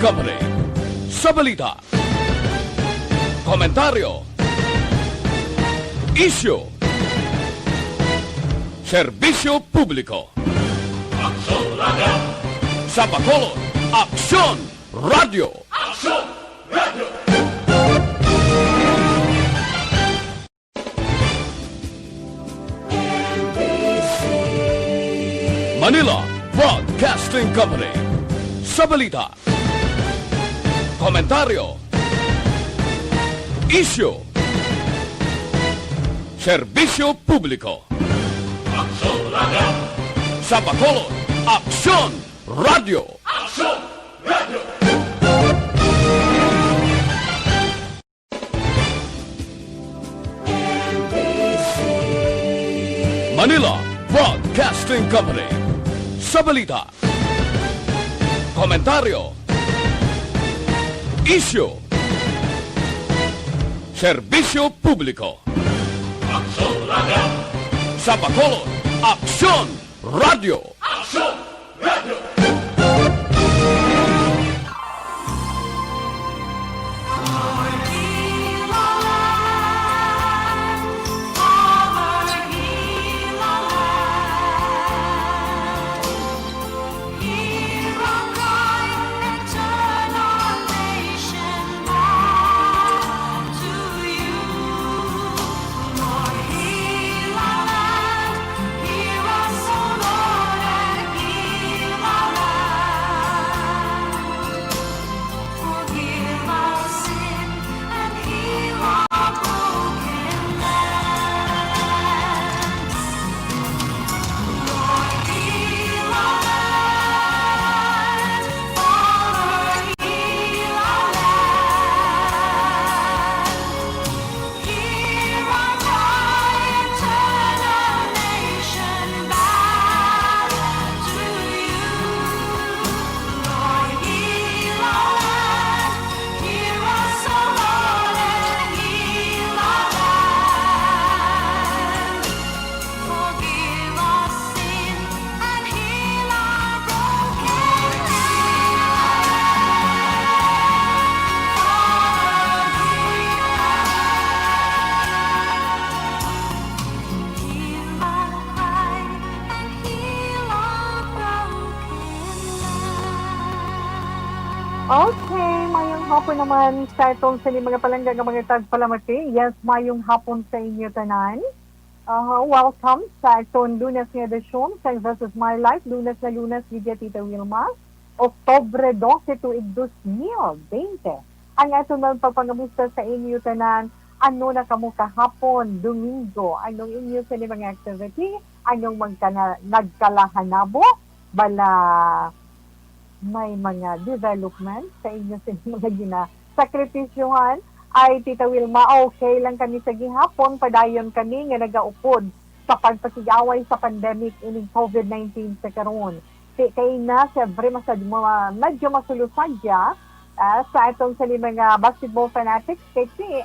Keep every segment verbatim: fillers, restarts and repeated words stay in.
Company. Sa balita, komentaryo, isyu, serbisyo publiko. Aksyon Radio! Sa Bacolod, Aksyon Radio! Aksyon Radio! Manila Broadcasting Company. Sa balita, komentaryo, isyu, serbisyo publiko. Aksyon Radio! Sa Bacolod, Aksyon Radio! Aksyon Radio! Manila Broadcasting Company. Sa balita, komentaryo, isyu, serbisyo publiko. Aksyon Radio! Sa Bacolod, Aksyon Radio! Aksyon Radio! Forgive our sin and heal our broken land. Lord, heal our land. Father, heal our land. Hear our cry and turn our nation back to you. Lord, heal our land. Hear us, O Lord, and heal our land. Forgive our sin and heal our broken land. Hear our cry and heal our broken land. Okay, mayong hapon naman sa atong sini mga palangga nga mga tagpalamati. Yes, mayong hapon sa inyo tanan. Ah, welcome sa aton Lunes nga edisyon sang This Is My Life, Lunes na Lunes, gid ya, Tita Wilma, Oktubre dose, tuig dos mil bente. Ang aton man pagpangamusta sa inyo tanan, ano na kamo kahapon, Domingo? Anong inyo sini mga activity? Anong magkana-, nagkalahanabo? Bala, may mga development sa inyo sa mga ginasakripisyohan? Ay, Tita Wilma, okay lang kami sa gihapon. Padayon kami nga nagaupod sa pagpakig-away sa pandemic ining covid nineteen sa karon. Ti kay na, siyempre, masad-, ma-, medyo masulusad ya, ah, sa atong sa mga basketball fanatics kay ti,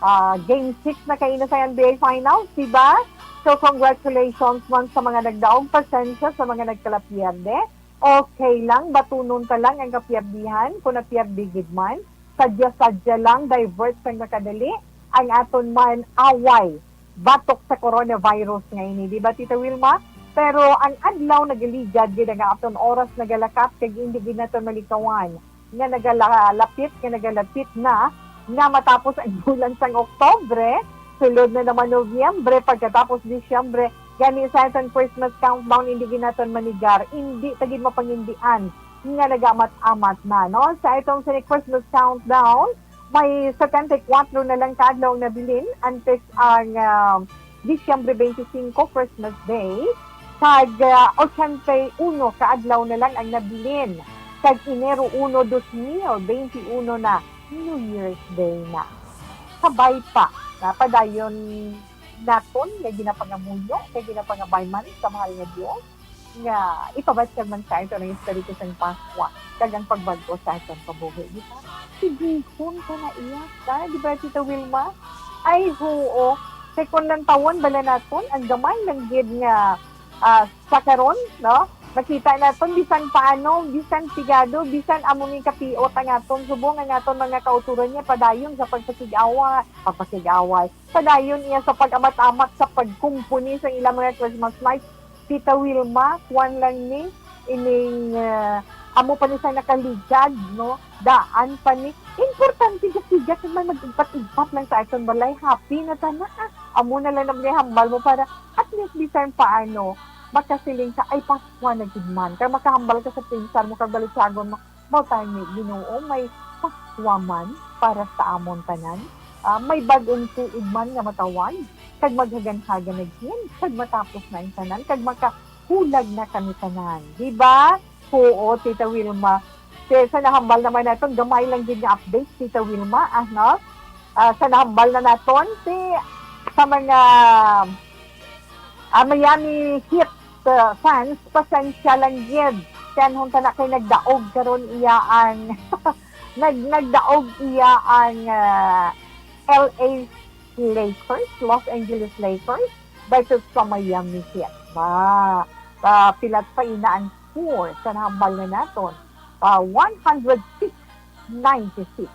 ah, game six na kay na sa N B A Finals, diba? So, congratulations man sa mga nagdaog, pasensya sa mga nagkalapierde. Okay lang, batunon ta lang ang kapiardihan kung napiardi gid man. Sadya-sadya lang, divert sang makadali ang aton man away batok sa coronavirus nga ini, di ba, Tita Wilma? Pero ang adlaw nagaligad gid, ang aton oras nagalakat, kag indi gid naton malikawan nga nagalapit, nga nagalapit na nga matapos ang bulan sang Oktubre, sulod na naman Nobyembre, pagkatapos Disyembre. Gani sa aton Christmas countdown, indi gid naton manigar, indi ta gid mapangindian nga nagamat-amat na, no? Sa atong sini Christmas countdown, may setenta y cuatro na lang ka adlaw ang nabilin antes ang, ah, Disyembre twenty-five, Christmas Day, kag, ah, ochenta y uno ka adlaw na lang ang nabilin kag Enero uno, dos mil bente uno na, New Year's Day na. Kabay pa, napadayon naton nga ginapangamuyo kag ginapangabayman sa mahal nga Dios, nga ipabatyag man sa aton ang espiritu sang Pascua kag ang pagbag-o sa aton kabuhi, di ba? Sigihon ka na iya, ta, di ba, Tita Wilma? Ay, huo. Kay kung lantawon bala naton, ang gamay lang gid nga, ah, sa karon, no? Makita naton, bisan paano, bisan pigado, bisan amo ni kapiot ang aton subong, ang aton mga kauturan niya, padayon sa pagpakig-awa, pagpakig-away. Padayon iya sa pag-amat-amat sa pagkumpuni sa ilang mga Christmas lights. Tita Wilma, kuwan lang ni, ining, ah, amo pa ni sa nakaligad, no? Daan pa ni. Importante, kasigat man, mag-igpat-igpat lang sa aton balay. Happy na tana, ah. Amo na lang naman yung hambal mo para at least bisan paano, makasiling ka, "Ay, Paskwa na gid man." Kaya makahambal ka sa pinsar mo, kag balitsagon mo, "Mao tani, Ginoo, may Paskwa man para sa amon tanan. Ah, may bag-ong tuig man nga matawag, kag maghaganhagan na gid, kag matapos na ang tanan, kag makahulag na kami tanan." Di ba? Oo, Tita Wilma. Kay sa nahambal naman naton, gamay lang gid nga update, Tita Wilma, ah, no? Ah, sa nahambal na naton, si, sa mga, ah, Miami Heat, ah, fans, pasensya lang gid. Kay anhon ta na kay nagdaog karon iya ang, nag-, nagdaog iya ang, ah, L A Lakers, Los Angeles Lakers, versus sa Miami Heat. Ba, pa, pilat pa ina ang score sa nahambal na naton. Pa, one hundred six ninety-six.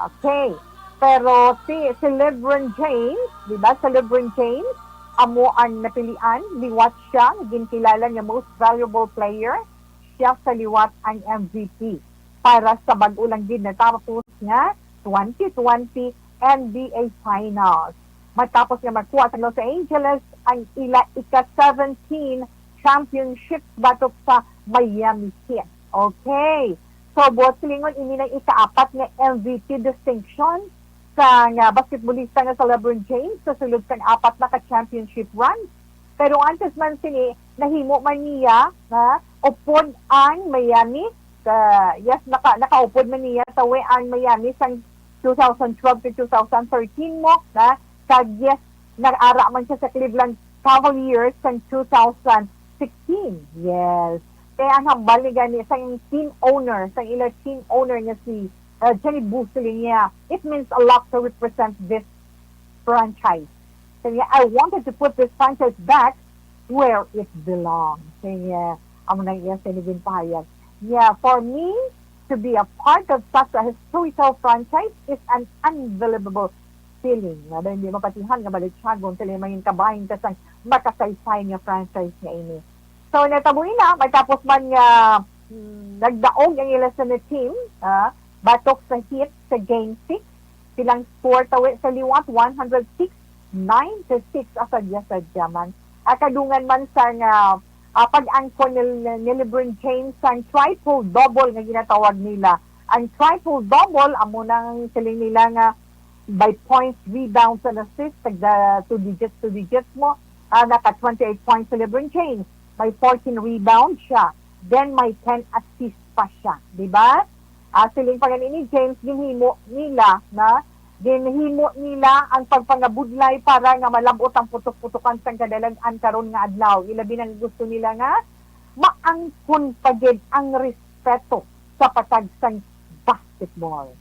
Okay. Pero si, si LeBron James, di ba? Si LeBron James, amo ang napilian, liwat siya, ginkilala nga most valuable player, siya sa liwat ang M V P para sa bag-o lang gid natapos nga twenty twenty N B A Finals. Matapos nga makuha sa Los Angeles ang ila ika-seventeen championship batok sa Miami Heat. Okay. So, buot silingon, ini na ikaapat nga M V P distinction sang, ah, basketbolista nga si LeBron James sa sulod sang apat na ka championship run. Pero antes man sini, nahimo man niya na upod ang Miami. Sa, yes, naka, nakaupod man niya tawi ang Miami sang two thousand twelve to two thousand thirteen mo, na kag, yes, nag-ara man siya sa Cleveland Cavaliers sang two thousand sixteen. Yes. Kaya ang hambal ni gani sang team owner, sang ila team owner nga si, uh, Johnny Buseling niya, "It means a lot to represent this franchise." Kaya, "I wanted to put this franchise back where it belongs." Kaya, amo nang iya sa naging pahayag. "Yeah, for me, to be a part of such a historical franchise is an unbelievable feeling." Nga daw hindi mapatihan nga balitsagon, sila yung mangin kabahin ka sang makasaysay nga franchise nga ini. So, natabo ina, matapos man nga, mm, nagdaog ang ila sa team, ah, batok sa Heat sa Game six, silang score tawi sa liwat, one hundred six ninety-six, asadya-sadya man. Ah, kadungan man sa nga, ah, pag-angkon ni, ni LeBron James sang triple-double nga ginatawag nila. Ang triple-double, amo nang siling nila nga by points, rebounds, and assists, tagda two digits, two digits mo, ah, naka twenty-eight points si LeBron James. May fourteen rebounds siya. Then may ten assists pa siya. Di ba? Ah, siling pa gani ni James, ginhimo nila na, ginhimo nila ang pagpangabudlay para nga malab-ot ang putok-putokan sang kadalag-an karon nga adlaw. Ilabi na nga gusto nila nga maangkon pa gid ang respeto sa patag sang basketball.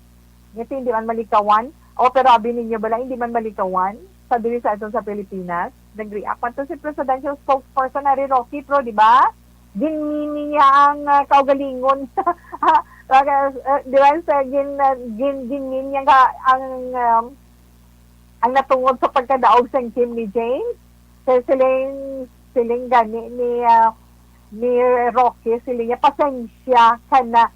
Ngati hindi man malikawan, o pero abi ninyo bala, hindi man malikawan sa diri sa aton sa Pilipinas. Nag-react man to si presidential spokesperson Harry Roque, pero di ba? Ginmimi niya ang, ah, kaugalingon. Ah, ah, di ba, sa gin, ah, gin, ginmimi niya ka, ang, um, ang natungod sa pagkadaog sang team ni James. Kay siling, siling gani ni, ah, ni Roque, siling niya, "Pasensya ka na,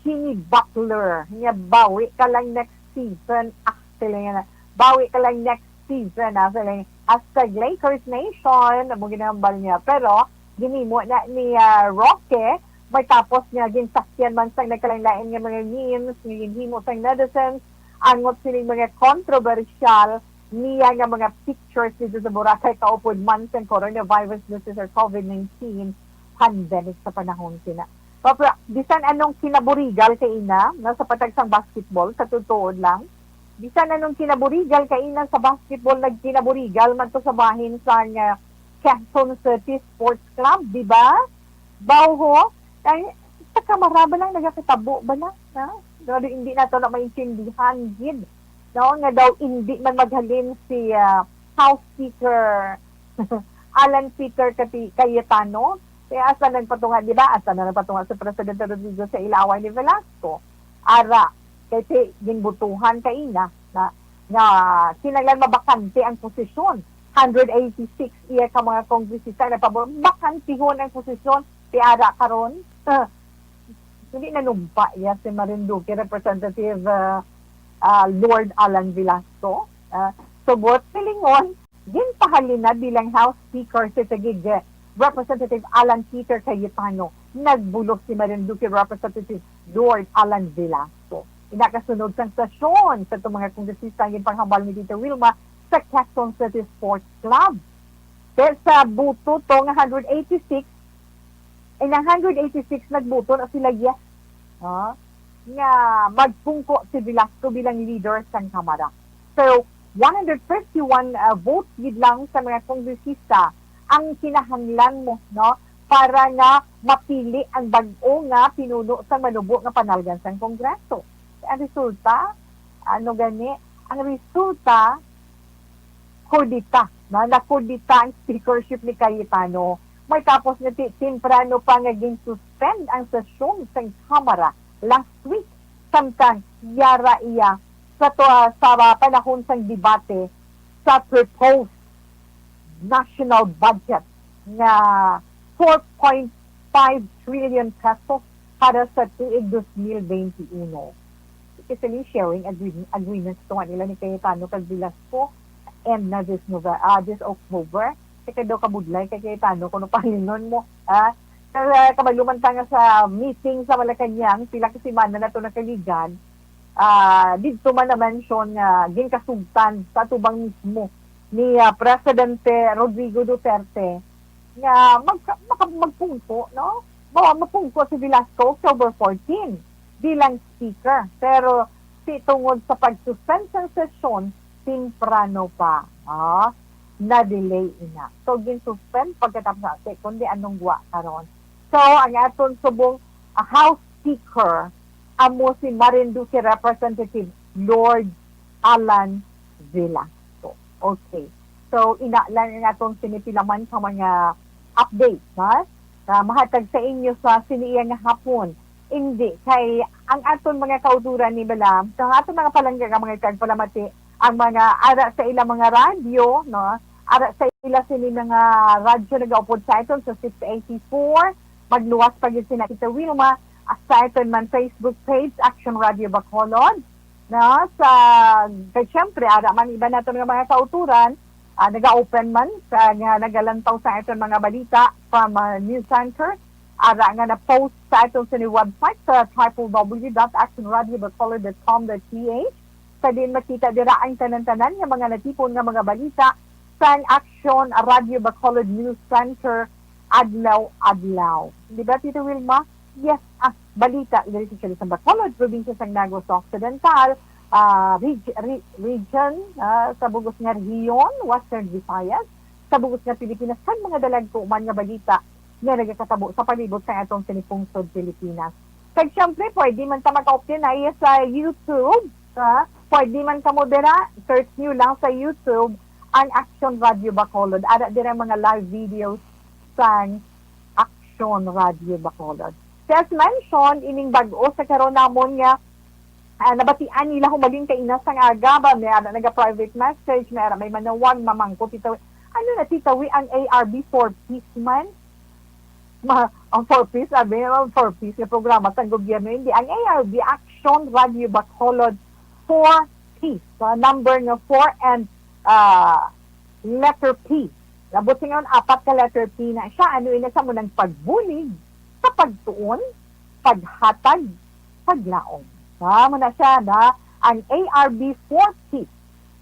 Jimmy Butler. Nga bawi ka lang next season." Ah, siling niya na, "Bawi ka lang next season," ah, siling. Hashtag Lakers Nation, amo ginahambal niya. Pero, ginhimo na ni, ah, Roque, matapos nga ginsakyan man sang nagkalain-lain nga mga memes nga ginhimo sang netizens, angot sining mga kontrobersyal niya nga mga pictures dito sa Boracay, kaupod man sang coronavirus disease or COVID nineteen pandemic sa panahon sina. Pero bisan anong kinaburigal kay ina, no, sa patag sang basketball, sa tutuod lang, bisan anong kinaburigal kay ina sa basketball, nagkinaburigal man to sa bahin sa nga Quezon City Sports Club, di ba? Bawho, ay, sa kamara ba lang nagakatabo ba lang, ha? Pero hindi nato na maintindihan gid, no? Nga daw hindi man maghalin si, ah, House Speaker Alan Peter Cati-, Cayetano Kaya asa nagpatunga, di ba? Asa na nagpatunga si Presidente Rodrigo sa ila away ni Velasco? Ara, kay ti ginbutuhan kaina na nga kinahanglan mabakante ang posisyon. Hundred eighty-six iya ka mga kongresista nagpabor, bakantihon ang posisyon. Ti ara karon, hindi nanumpa iya si Marinduque Representative, ah, ah, Lord Alan Velasco. Ah, sugot silingon, ginpahalin na bilang House Speaker si Taguig Representative Alan Peter Cayetano. Nagbulos si Marinduque Representative Lord Alan Velasco. Inakasunod sang sesyon sa itong mga kongresista ang ginpanghambal ni Tita Wilma sa Quezon City Sports Club. Kaya sa buto to nga hundred eighty-six, eh, ang hundred eighty-six nagbuto na sila yes. Ah, nga magpungko si Velasco bilang leader sang Kamara. So, one hundred fifty-one, ah, votes gid lang sa mga kongresista ang kinahanglan mo, no, para nga mapili ang bag-o nga pinuno sang manubo nga panalgan sang Kongreso. Ang resulta, ano gani? Ang resulta, kudeta, no? Nakudeta ang speakership ni Cayetano. May tapos nga ti-, temprano pa nga gin-suspend ang sesyon sang Kamara last week, samtang yara iya sa to, sa panahon sang debate sa proposed national budget nga four point five trillion pesos para sa tuig dos mil benti uno. Kasi sharing agree-, agreement to nga nila ni Cayetano kag Velasco, end na this November, ah, this October. Kaya daw kabudlay kay Cayetano kung pahingon mo, ah. Kaya kabalo man ta nga sa meeting sa Malacañang, pila ka semana na to nakaligad, ah, didto man na-mention nga ginkasugtan sa atubang mismo ni, ah, Presidente Rodrigo Duterte nga mag-, maka-, magpungko, no? Mawa, magpungko si Velasco October fourteen bilang speaker. Pero si, tungod sa pag-suspend sang sesyon, temprano pa, ah, na-delay ina. So, gin-suspend pagkatapos na, kundi anong gwa karon. So, ang aton subong, ah, House Speaker, amo si Marinduque Representative Lord Alan Velasco. Okay. So, ina lang ang atong sinipilaman sa mga update, ha? Na mahatag sa inyo sa sini iya nga hapon. Hindi, kay ang aton mga kauturan ni bala, sa aton mga palangga nga mga tagpalamati, ang mga ara sa ilang mga radyo, no? Ara sa ila sini mga radyo nagaupod sa aton sa six eighty-four, magluwas pa gyud sina Tita Wilma, ah, sa aton man Facebook page, Action Radio Bacolod, no? Sa, kay syempre, ara man iba naton nga mga kauturan, ah, naga-open man, sa, nga nagalantaw sa aton mga balita from, ah, News Center, ara nga na-post sa aton sini website sa triple W dot action radio bacolod dot com dot P H. Sa din makita dira ang tanan-tanan nga mga natipon nga mga balita sang Action Radio Bacolod News Center adlaw-adlaw. Di ba, Tita Wilma? Yes, ah, balita diri sa siyudad sang Bacolod, probinsya sang Negros Occidental, ah, reg-, re-, region, ah, sa bugos nga rehiyon, Western Visayas, sa bugos nga Pilipinas, kag mga dalagko man nga balita nga nagakatabo sa palibot sa atong sinipungsod Pilipinas. Kag syempre, pwede man ta makaupdi na iya sa YouTube, ha? Pwede man kamo dira, search nyo lang sa YouTube ang Action Radio Bacolod. Ara dira ang mga live videos sang Action Radio Bacolod. So, as mentioned, ining bag-o sa karon namon nga, ah, nabatian nila humalin kay ina sang aga ba, may ara naga-private message, may ara may manawag, mamangkot, Tita Wi. Ano na, Tita Wi, ang A R B for Peace man? Ma-, ang For Peace, sabi nga, For Peace nga programa sa gobyerno. Hindi, ang A R B, Action Radio Bacolod for Peace. So, number nga four and, ah, letter P. Labot sa ngayon, apat ka letter P na siya. Ano ina sa mo ng pagbulig sa pagtuon, paghatag, paglaom. Ha, mo na siya na ang A R B for Peace.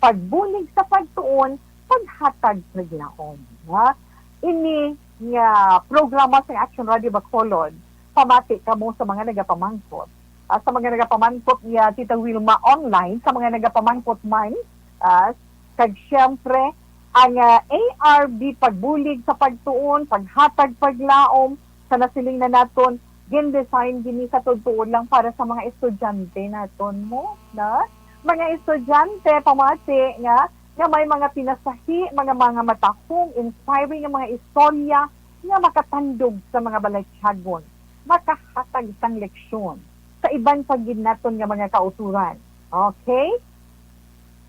Pagbulig sa pagtuon, paghatag, paglaom. Ha? Ini nga programa sa Action Radio Bacolod, pamati kamo sa mga nagapamangkot. Ah, sa mga nagapamangkot niya, Tita Wilma, online, sa mga nagapamangkot man, ah, kag siyempre, ang, ah, A R B pagbulig sa pagtuon, paghatag, paglaom, sa nasiling na naton, gin-design gini sa tuod lang para sa mga estudyante naton mo, na? Mga estudyante, pamati nga, nga may mga pinasahi, mga, mga matahong, inspiring nga mga istorya, nga makatandog sa mga balatyagon, makahatag sang leksyon sa iban pa gid naton nga mga kautoran. Okay?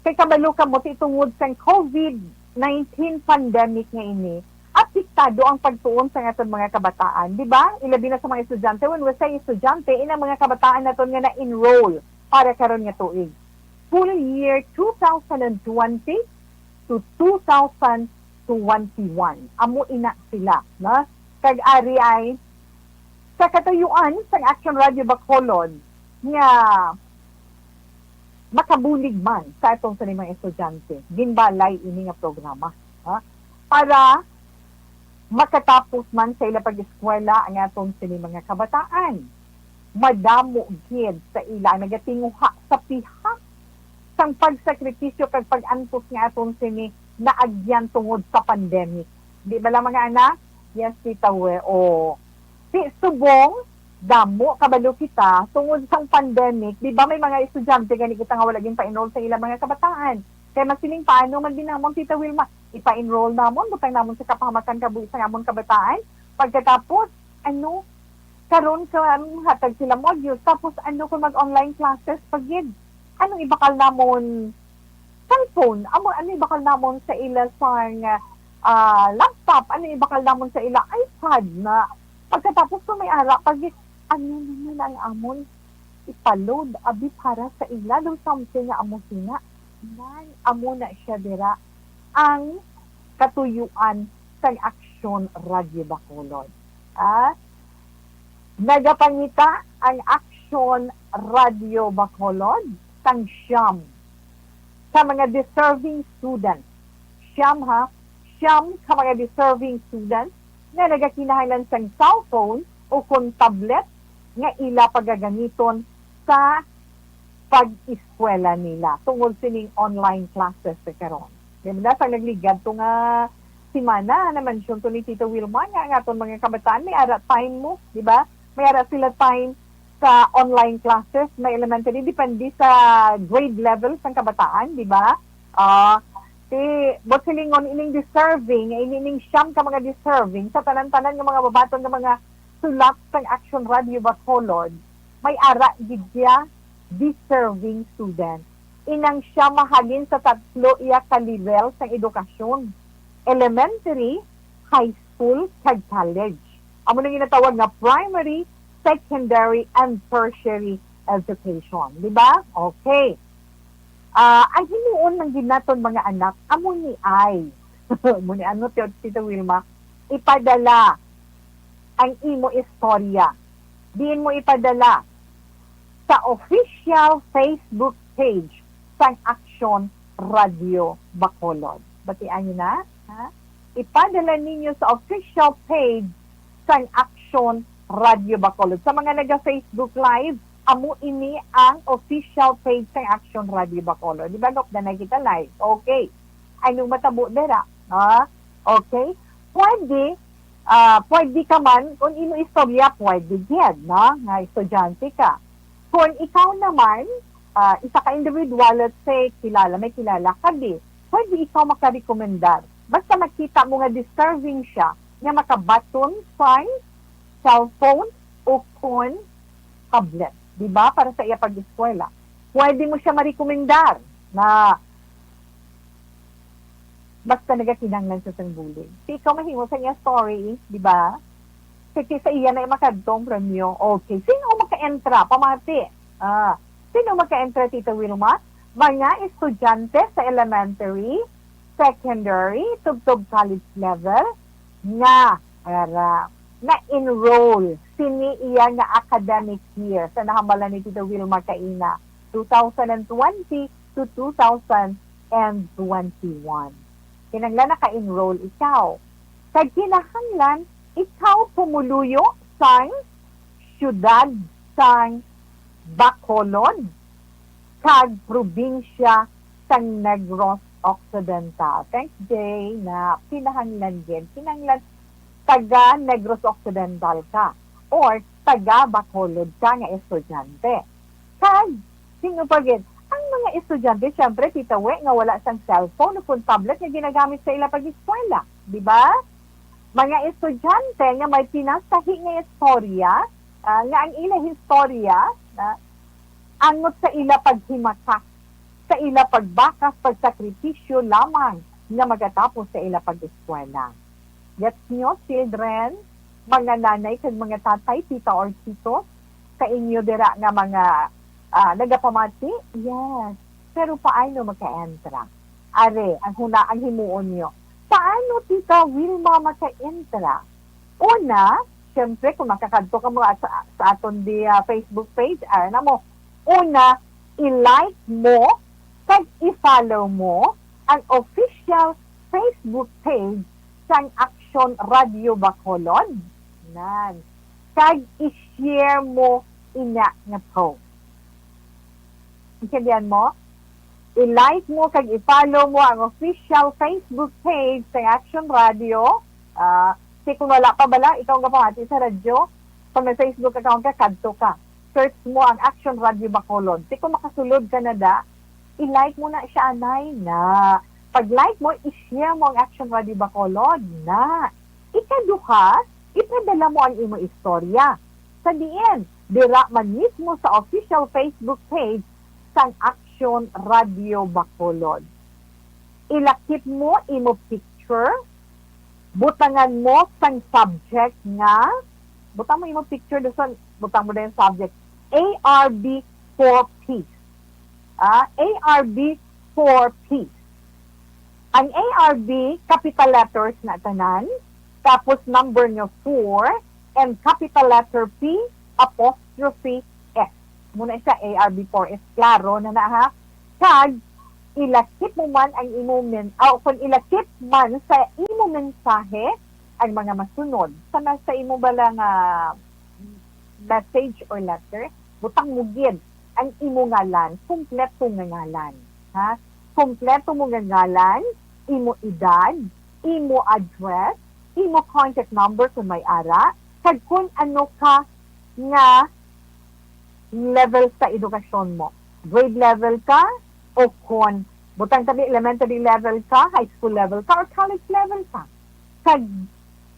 Kay kabalo kamo, ti tungod sang covid nineteen pandemic nga ini, apektado ang pagtuon sa aton mga kabataan, di ba? Ilabi na sa mga estudyante, when we say estudyante, inang mga kabataan naton nga na-enroll para karon nga tuig. Full year two thousand and twenty to two thousand twenty-one. Amo ina sila, no? Kag ari ay sa katuyuan sang Action Radio Bacolod nga makabulig man sa atong sini mga estudyante, ginbalay ini nga programa, ha? Para makatapos man sa ila pag-eskwela ang atong sini mga kabataan. Madamo gid sa ila ang nagatinguha sa pihak sang pagsakripisyo kag pag-antos nga aton sini naagyan tungod sa pandemic. Di ba lang, mga anak? Yes, Tita We. O, si subong, damo kabalo kita tungod sang pandemic. Di ba may mga estudyante gani kita nga wala gin pa-enroll sa ilang mga kabataan? Kaya masiling, paano man din namon, Tita Wilma? Ipa-enroll namon, butang namon sa kapahamakan kabuhi sa amon kabataan. Pagkatapos, ano, karon ka, ano, hatag sila modules. Tapos, ano, kung mag-online classes pa gid? Anong ibakal namon cellphone? Amo, ano ibakal namon sa ila sang, ah, laptop? Ano ibakal namon sa ila iPad na pagkatapos kung may ara pa gid, ano naman ang amon ipaload? Abi para sa ila daw something nga amo sina. Nan, amo na siya dira ang katuyuan sang Aksyon Radio Bacolod. Ah, nagapangita ang Aksyon Radio Bacolod sang siyam ka mga deserving students. Siyam, ha? Siyam ka mga deserving students nga nagakinahanglan sang cellphone o kon tablet nga ila pagagamiton sa pag-eskwela nila tungod sining online classes sa karon. Di ba, sa nagligad to nga semana, na-mention to ni Tita Wilma nga ang aton mga kabataan may ara time mo, di ba? May ara sila time sa online classes, may elementary, depende sa grade level sang kabataan, di ba? Ah, si Botsilingon ining deserving, ini ning siyam ka mga deserving sa tanan-tanan nga mga babaton nga mga sulat sang Action Radio Bacolod, may ara gid siya deserving student. Inang siya mahalin sa tatlo iya ka level sang edukasyon, elementary, high school, kag college. Amo nang ginatawag nga primary, secondary, and tertiary education. Di ba? Okay. Ah, ang himuon ng ginaton mga anak, amo ni ay. Amo ni ano, Tio-, Tita Wilma, ipadala ang imo istorya. Diin mo ipadala sa official Facebook page sang Action Radio Bacolod. Batian niyo na, ha? Ipadala ninyo sa official page sang Action Radio Bacolod. Sa mga naga-Facebook Live, amo ini ang official page sang Action Radio Bacolod. Di ba, Gop, na kita live? Okay. Anong matabo dira? Ha? Okay? Pwede, ah, pwede ka man, kung imo istorya, pwede gid, no? Nga estudyante ka. Kung ikaw naman, ah, isa ka individual, let's say, kilala, may kilala ka, di, pwede ikaw makarekomendar. Basta makita mo nga deserving siya, nga makabaton sang cellphone o kon tablet. Di ba? Para sa iya pag-eskwela. Pwede mo siya marekomendar na basta nagakinahanglan sa sang bulig. Si ikaw mahimo sa iya story, di ba? Kasi sa iya na makadto ang premyo. Okay. Sino ang maka-entra? Pamati. Ah, sino maka-entra, Tita Wilma? Mga estudyante sa elementary, secondary, tubtob college level nga, ara, na-enroll sini iya nga academic year sa nahambalan ni Tita Wilma kaina, two thousand and twenty to two thousand and twenty-one. Kinahanglan naka-enroll ikaw. Kag kinahanglan ikaw pumuluyo sang siyudad sang Bacolod kag probinsya sang Negros Occidental. Thanks, Jay, na kinahanglan gid. Kinahanglan taga Negros Occidental ka or taga Bacolod ka nga estudyante. Kag, sino pa gid? Ang mga estudyante, syempre, Tita We, nga wala sang cellphone o kung tablet nga ginagamit sa ila pag-eskwela, di ba? Mga estudyante nga may pinasahi nga istorya, ah, nga ang ila istorya, ah, angot sa ila paghimakas, sa ila pagbakas, pagsakripisyo lamang nga magatapos sa ila pag-eskwela. Gets nyo, children? Mga nanay kag mga tatay, tita or tito, sa inyo dira nga mga, ah, nagapamati? Yes. Pero paano maka-entra? Are, ang huna, ang himuon nyo. Paano, Tita Wilma, maka-entra? Una, syempre, kung makakadto ka mo sa, sa aton di, ah, Facebook page, ara na mo. Una, i-like mo kag i-follow mo ang official Facebook page sang Action Radio Bacolod. Nan. Kag i-share mo ina nga post. Intindihan mo? I-like mo kag i-follow mo ang official Facebook page sang Action Radio. Ah, si kung wala pa bala, ikaw nga pamati sa radyo, kung may Facebook account ka, kadto ka. Search mo ang Action Radio Bacolod. Si kung makasulod ka na da, i-like mo na siya, anay na. Pag-like mo, i-share mo ang Action Radio Bacolod na. Ikaduha, ipadala mo ang imo istorya. Sa diin, dira man mismo sa official Facebook page sang Action Radio Bacolod. Ilakip mo imo picture, butangan mo sang subject nga, butang mo imo picture, dason butang mo na yung subject, A R B for peace. Ah, A R B for peace. Ang A R B, capital letters na tanan, tapos number nyo four, and capital letter P, apostrophe S. Muna siya, A R B four S. Klaro na na, ha? Kag, ilakip mo man ang imo men-, o kung ilakip man sa imo mensahe, ang mga masunod. Sa, sa imo bala nga message or letter, butang mo gid ang imo ngalan, kompleto nga ngalan. Ha? Kompleto mo nga ngalan, imo edad, imo address, imo contact number kung may ara, kag kung ano ka nga level sa edukasyon mo. Grade level ka, o kung butang tabi elementary level ka, high school level ka, or college level ka. Kag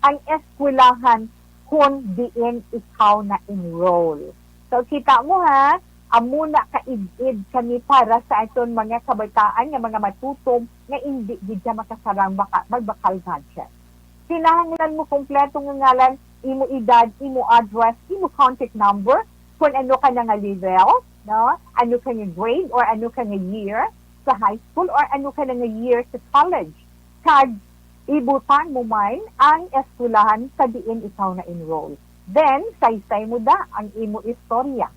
ang eskwelahan kung diin ikaw na-enroll. So, kita mo ha, amo na kaid-id kami para sa aton mga kabataan nga mga matutom nga indi gid siya makasarang baka, magbakal gadget. Kinahanglan mo kompleto nga ngalan, imo edad, imo address, imo contact number, kung ano ka na nga level, no? Ano ka nga grade or ano ka nga year sa high school or ano ka na nga year sa college. Kag ibutang mo man ang eskwelahan sa diin ikaw na-enroll. Then, saysay mo da ang imo istorya.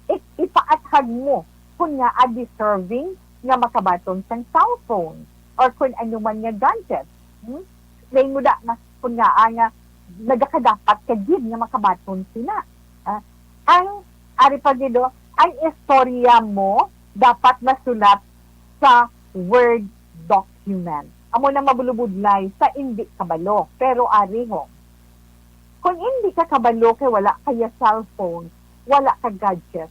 I-, ipaathag mo kung ngaa deserving nga makabaton sang cellphone or kung ano man nga gadget. Hmm? Explain mo da nga kung ngaa nga nagakadapat ka gid nga makabaton sina. Ah, ang, ari pa gid, oh, ang istorya mo dapat masulat sa Word document. Amo na mabulubudlay sa indi kabalo, pero ari ho. Kung indi ka kabalo kay wala kaya cellphone, wala ka gadget,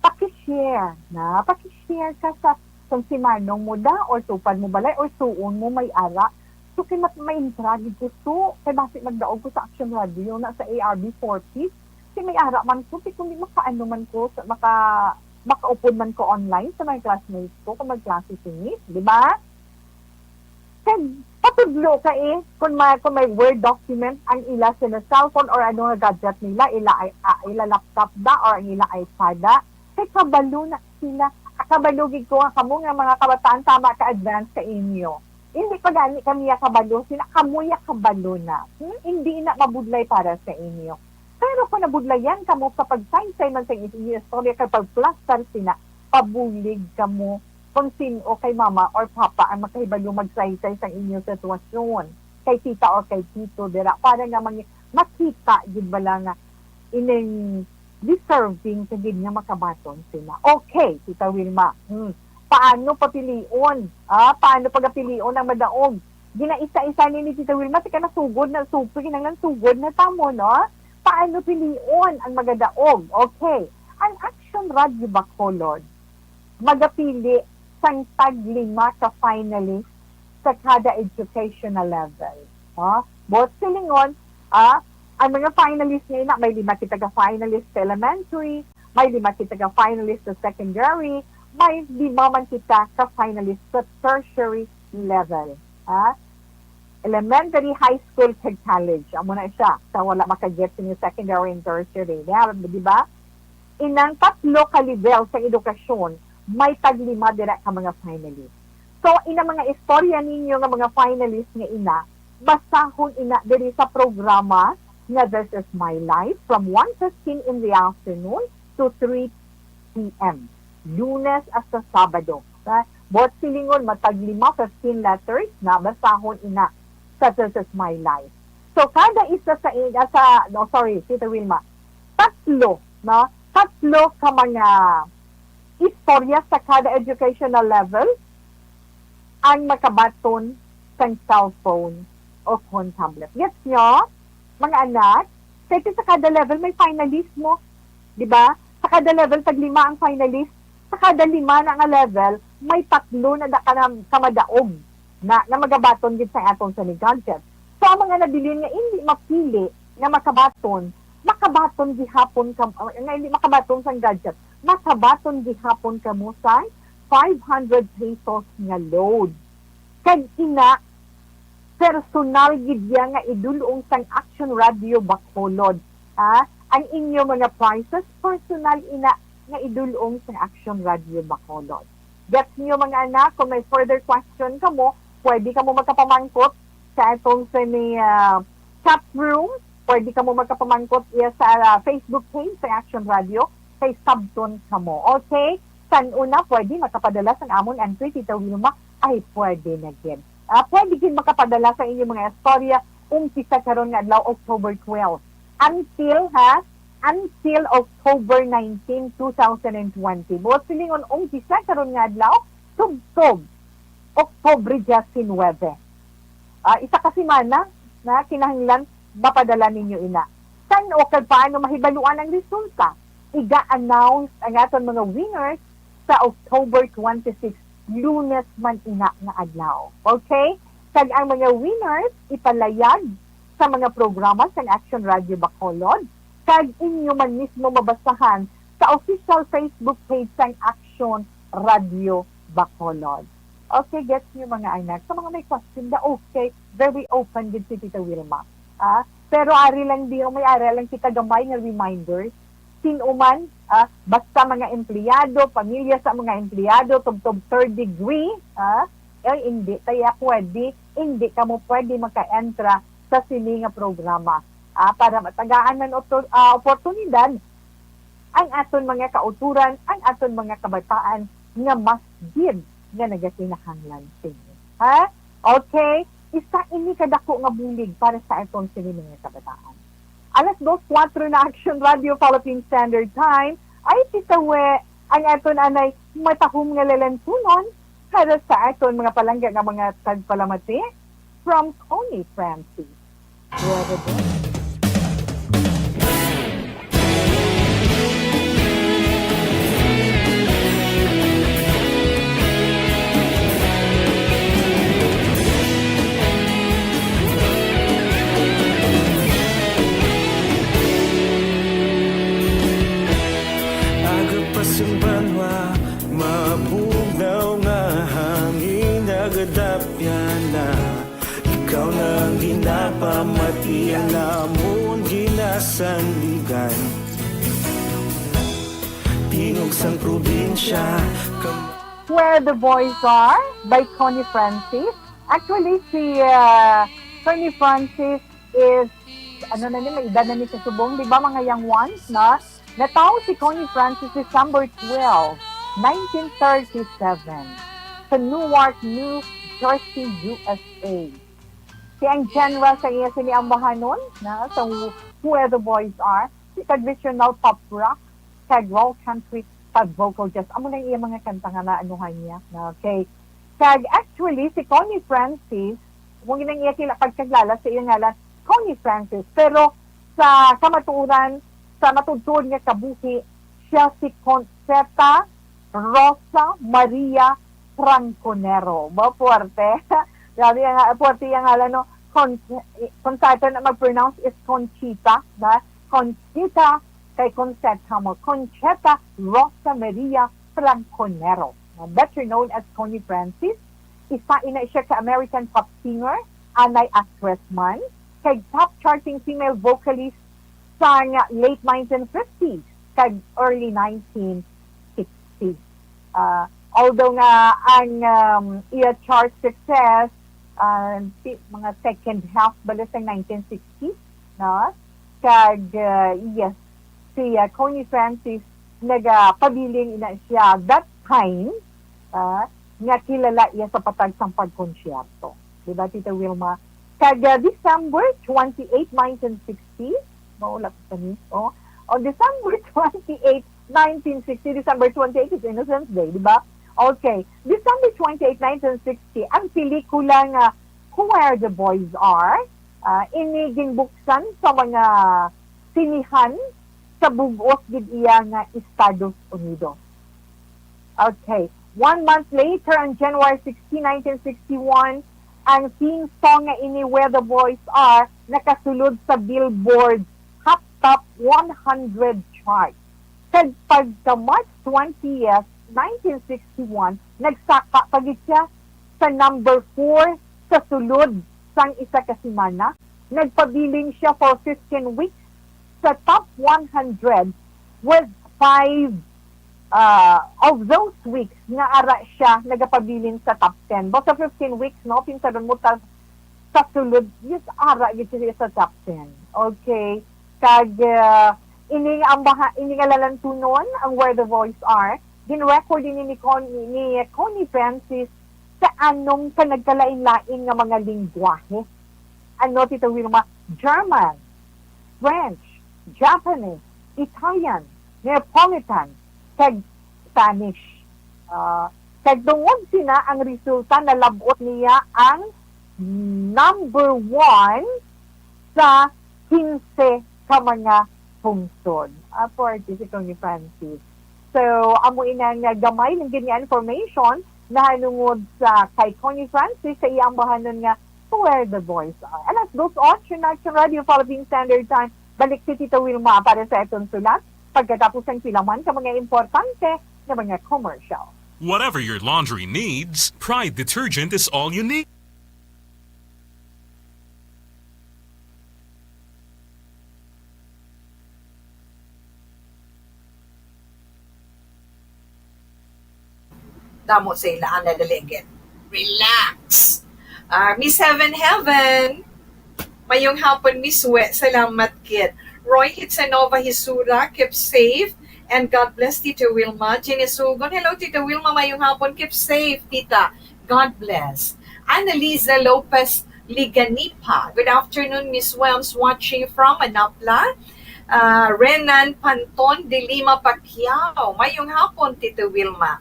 paki-share na, paki-share ka sa kung si manong mo da, or tupad mo balay, or suon mo may ara. So, kay mat-, may intragi ko, so, kay basi magdaog ko sa Action Radio na sa A R B four P. Si may ara man ko, kay kung di makaano man ko, sa, maka, makaupod man ko online sa mga classmates ko, kung magklase si Miss, di ba? Kag patudlo ka eh, kung may, kung may Word document ang ila sila cellphone or ano nga gadget nila, ila ay, ah, ila laptop da or ang ila iPad da, kay kabalo na sila. Ah, kabalo gid ko nga kamo nga mga kabataan, tama ka advance sa inyo. Hindi pa gani kami ya kabalo, sila kamo ya kabalo na. Hmm? Hindi na mabudlay para sa inyo. Pero kung nabudlayan kamo sa pagsaysay man sa inyo istorya kay pagplastar sina, pabulig kamo kung sin-o kay mama or papa ang makahibalo magsaysay sang inyo sitwasyon, kay tita or kay tito dira, para nga mangi-, makita gid bala nga ining deserving ka gid nga makabaton sila. Okay, Tita Wilma. Hmm. Paano papilion? Ah, paano pagapilion ang madaog? Ginaisa-isa ni, ni Tita Wilma, tika na sugod na, sugod, kinahanglan sugod na tamo, no? Paano pilion ang magadaog? Okay. Ang Action Radio Bacolod, magapili sang tag lima ka finalist sa kada educational level. No? Buot silingon, ah, ang mga finalist nga ina, may lima kita ka finalist sa elementary, may lima kita ka finalist sa secondary, may lima man kita ka finalist sa tertiary level. Ha? Elementary, high school, kag college. Amo na siya. Sa wala makagets sa secondary and tertiary. Di ba? Di ba? Inang tatlo ka level sa edukasyon, may taglima dira ka mga finalist. So, inang mga istorya ninyo nga mga finalist nga ina, basahon ina diri sa programa nga This Is My Life from one fifteen in the afternoon to three p.m. Lunes hasta Sabado. Ha? Buot silingon, matag lima, fifteen letters na basahon ina sa This Is My Life. So, kada isa sa, sa, no, sorry, Tita Wilma, tatlo, no? Tatlo ka mga istorya sa kada educational level ang makabaton sang cellphone o kon tablet. Gets nyo, mga anak? Kay sa kada level may finalist mo, di ba? Sa kada level, tag lima ang finalist. Sa kada lima na nga level, may tatlo na da ka na kamadaog na, na magabaton gid sa atong sini gadget. So, ang mga nabilin nga indi mapili nga makabaton, makabaton gihapon ka, nga hindi makabaton sang gadget, makabaton gihapon kamo sang five hundred pesos nga load. Kag ina, personal gid iya nga idulong sang Action Radio Bacolod. Ha? Ang inyo mga prizes, personal ina nga idulong sang Action Radio Bacolod. Gets nyo, mga anak, kung may further question kamo, pwede kamo magkapamangkot sa atong sini, ah, chat room. Pwede kamo magkapamangkot iya sa, ah, Facebook page sa Action Radio kay sabton kamo. Okay? San una pwede makapadala sang amon entry, Tita Wilma? Ay, pwede na gid. Ah, pwede gid makapadala sa inyong mga istorya, umpisa karon nga adlaw, October twelve. Until, ha? Until October nineteen, two thousand and twenty. Buot silingon, umpisa karon nga adlaw, tubtob Oktubre diecinuebe. Ah, isa ka semana na kinahanglan mapadala ninyo ina. San-o kag paano mahibaluan ang resulta? Iga-announce ang aton mga winners sa October twenty-six, Lunes man ina nga adlaw. Okay? Kag ang mga winners ipalayag sa mga programa sang Action Radio Bacolod, kag inyo man mismo mabasahan sa official Facebook page sang Action Radio Bacolod. Okay, gets niyo, mga anak? Sa mga may question, da okay, very open gid si Tita Wilma. Ah, pero ari lang, di may ari lang kita gamay nga reminders. Sino man, ah, basta mga empleyado, pamilya sa mga empleyado, tubtob third degree, ah, eh, hindi tayo pwede, hindi kamo pwede maka-entra sa sini nga programa. Ah, para matagaan man oto-, ah, oportunidad ang aton mga kautoran, ang aton mga kabataan nga mas gid nga nagakinahanglan sini. Ha? Okay? Isa ini kadako nga bulig para sa aton sini mga kabataan. Alas dos kuwatro na, Action Radio Philippine Standard Time. Ay, titawe ang aton anay matahom nga lalantunon para sa aton mga palangga nga mga tagpalamati from Connie Francis. Brother Boy. Aga pa sing banwa, mabugnaw nga hangin, nagadapyan na. Ikaw na ang ginapamati, ang amon ginasandigan. Tingog sang probinsya, kam- Where the Boys Are by Connie Francis. Actually, si, uh, Connie Francis is, ano na ni, may edad na ni sa subong, di ba, mga young ones, na? Natawo si Connie Francis December twelve, nineteen thirty-seven, sa Newark, New Jersey, U S A. Si ang genre sa iya sini ang bahanon, na, sa Who, Where the Boys Are, si traditional pop rock, kag world country, kag vocal jazz. Amo na iya mga kanta nga naanuhan niya. Okay. Kag actually, si Connie Francis, mo ginang iya kila pagkaglala sa iya ngalan, Connie Francis. Pero sa kamatuoran, sa matudtod nga kabuhi, siya si Concetta Rosa Maria Franconero. Ba, puwerte. Grabe ang, puwerte ang ngalan, no? Con-, kung sa aton na mag-pronounce is Conchita, ba? Conchita, kay Concetta mo, Conchetta Rosa Maria Franconero, better known as Connie Francis. Isa ina siya ka American pop singer, anay actress man, kay top charting female vocalist sang late nineteen fifties kag early nineteen sixties. Ah, although nga ang, um, iya chart success, ah, si-, mga second half bala sa nineteen sixties, no? Kag, ah, yes, si, ah, Connie Francis nagapabilin ina siya that time, ah, nga kilala iya sa patag sang pagkonsyerto. Di ba, Tita Wilma? Kag, ah, December twenty-eight, nineteen sixty, maulap pa ni, oh. On December twenty-eight, nineteen sixty, December twenty-eight is Innocence Day, di ba? Okay. December twenty-eight, nineteen sixty, ang pelikula nga Who Where the Boys Are, ah, ini ginbuksan sa mga sinihan sa bug-os gid iya nga Estados Unidos. Okay. One month later, on January sixteen, nineteen sixty-one, ang theme song nga ini, Where the Boys Are, nakasulod sa Billboard Hot Top one hundred chart. Kag pagka March twentieth, nineteen sixty-one, nagsaka pa gid siya sa number four sa sulod sang isa ka semana. Nagpabilin siya for fifteen weeks sa top one hundred, with five, ah, of those weeks nga ara siya nagapabilin sa top ten. Basta fifteen weeks, no? Pinsaron mo ta sa sulod, yes, ara gid siya sa top ten. Okay. Kag, ah, ini nga ambaha-, ini nga lalantunon, ang Where the Boys Are, gin-record ini ni Con-, ni Connie Francis sa anom ka nagkalain-lain nga mga lingwahe. Ano, Tita Wilma? German, French, Japanese, Italian, Neapolitan, kag Spanish. Ah, kag tungod sina, ang resulta, nalab-ot niya ang number one sa quince ka mga pungsod. Apo, artist ikaw ni Francis. So, amo ina nga gamay lang gid nga information nahanungod sa kay Connie Francis sa iyang bahanon nga Where the Boys Are. And as goes on, Action Action Radio, Philippine Standard Time. Balik si Tita Wilma para sa aton sulat pagkatapos ang pila man ka mga importante nga mga commercial. Whatever your laundry needs, Pride detergent is all you need. Damo sa ila ang nadaligid. Relax. Ah, Miss Heaven Heaven. Mayong hapon, Miss We. Salamat gid. Roy Hitsanova Hisura, keep safe. And God bless Tita Wilma. Jenny Sugon. Hello, Tita Wilma. Mayong hapon. Keep safe, Tita. God bless. Annalisa Lopez Liganipa. Good afternoon, Miss Wells, watching from Manapla. Ah, Renan Panton de Lima Pacquiao. Mayong hapon, Tita Wilma.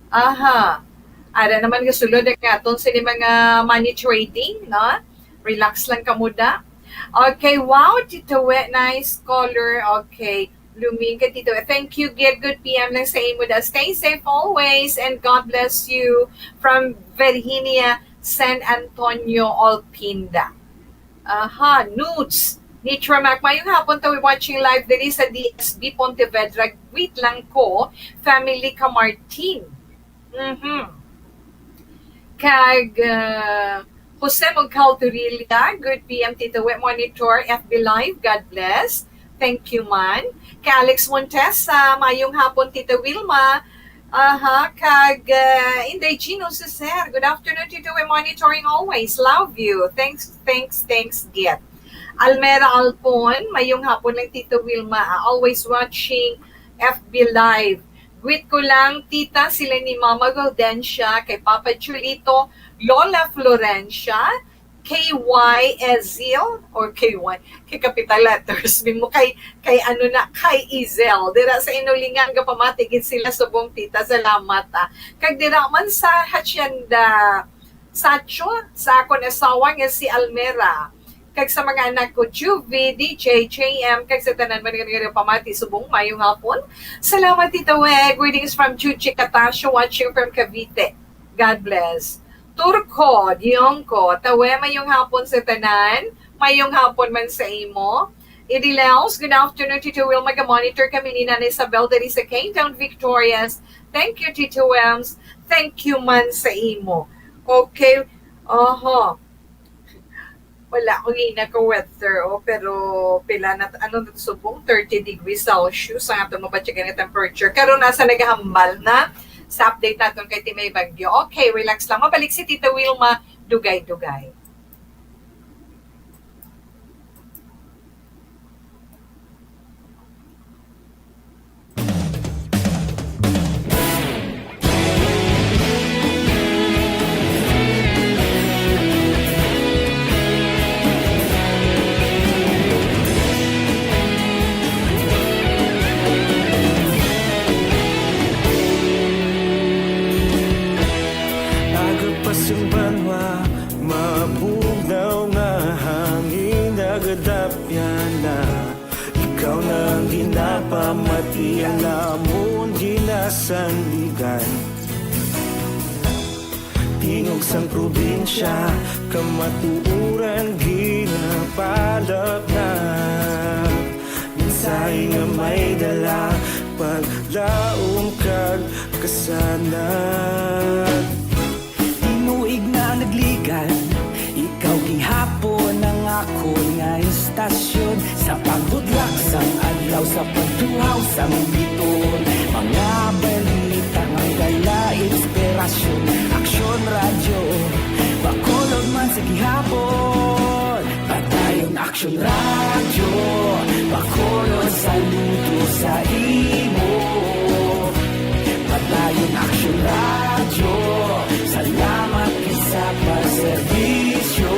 Aha. Ara naman nga sulod ang aton sini mga money trading, no? Relax lang kamo da. Okay, wow, Tita We, nice color. Okay. Blooming ka, Tito. Thank you, Gid. Good P M lang sa imo da. Stay safe always and God bless you. From Virginia, San Antonio, Olpinda. Aha, Nudes. Nitra Mac, mayong hapon to, watching live diri sa D S B Pontevedra. Greet lang ko, family ka Martin. Mhm. Kag, uh, Jose Mongcal Turilla, good P M Tito We, monitor F B Live, God bless. Thank you man. Kay Alex Montesa, mayong hapon Tita Wilma. Aha, kag uh, Inday Gino Cesar, good afternoon Tito We, monitoring always. Love you. Thanks, thanks, thanks, Git. Almera Alpon, mayong hapon lang Tito Wilma. Uh, always watching F B Live. Greet ko lang, tita, sila ni Mama Gaudencia, kay Papa Julito, Lola Florencia, K Y Ezil, or K Y, kay capital letters, mismo kay, kay ano na, kay Izel. Dira sa Inulingan, gapamati gid sila subong tita, salamat ah. Kag dira man sa Hacienda Sacho, sa akon asawa nga si Almera. Kag sa mga anak ko, Juvie, D J, J M, kag sa tanan man nga nagapamati subong mayong hapon. Salamat, Tita Weg. Greetings from Chuchi Catasio, watching from Cavite. God bless. Turco Diongco, Tawe, mayong hapon sa tanan. Mayong hapon man sa imo. Idilaos, good afternoon, Tito Wilma. Ga-monitor kami ni Nana Isabel diri sa K Town Victorious. Thank you, Tito Wilms. Thank you man sa imo. Okay. Oho. Wala ko gina ka weather, oh, pero pila na, ano na subong, thirty degrees Celsius ang aton mabatyagan nga temperature. Karon nasa nagahambal na sa update naton kay Timay Bagyo. Okay, relax lang. Mabalik si Tita Wilma, dugay-dugay. Aga pa sing banwa, mabugnaw nga hangin, nagadapyan na. Ikaw na ang ginapamati, ang amon ginasandigan. Tingog sang probinsya, kamatuoran ginapalapnap. Mensahe nga may dala, paglaom kag kasanag. Tinuig na nagligan, ikaw gihapon ang akon nga istasyon. Sa pagbudlak sang adlaw, sa pagtuhaw sang bituon, mga balita nga dala inspirasyon. Aksyon Radyo, Bacolod man sa gihapon. Padayon Aksyon Radyo, Bacolod, saludo sa imo. Padayon Aksyon Radyo, salamat gid sa pagserbisyo.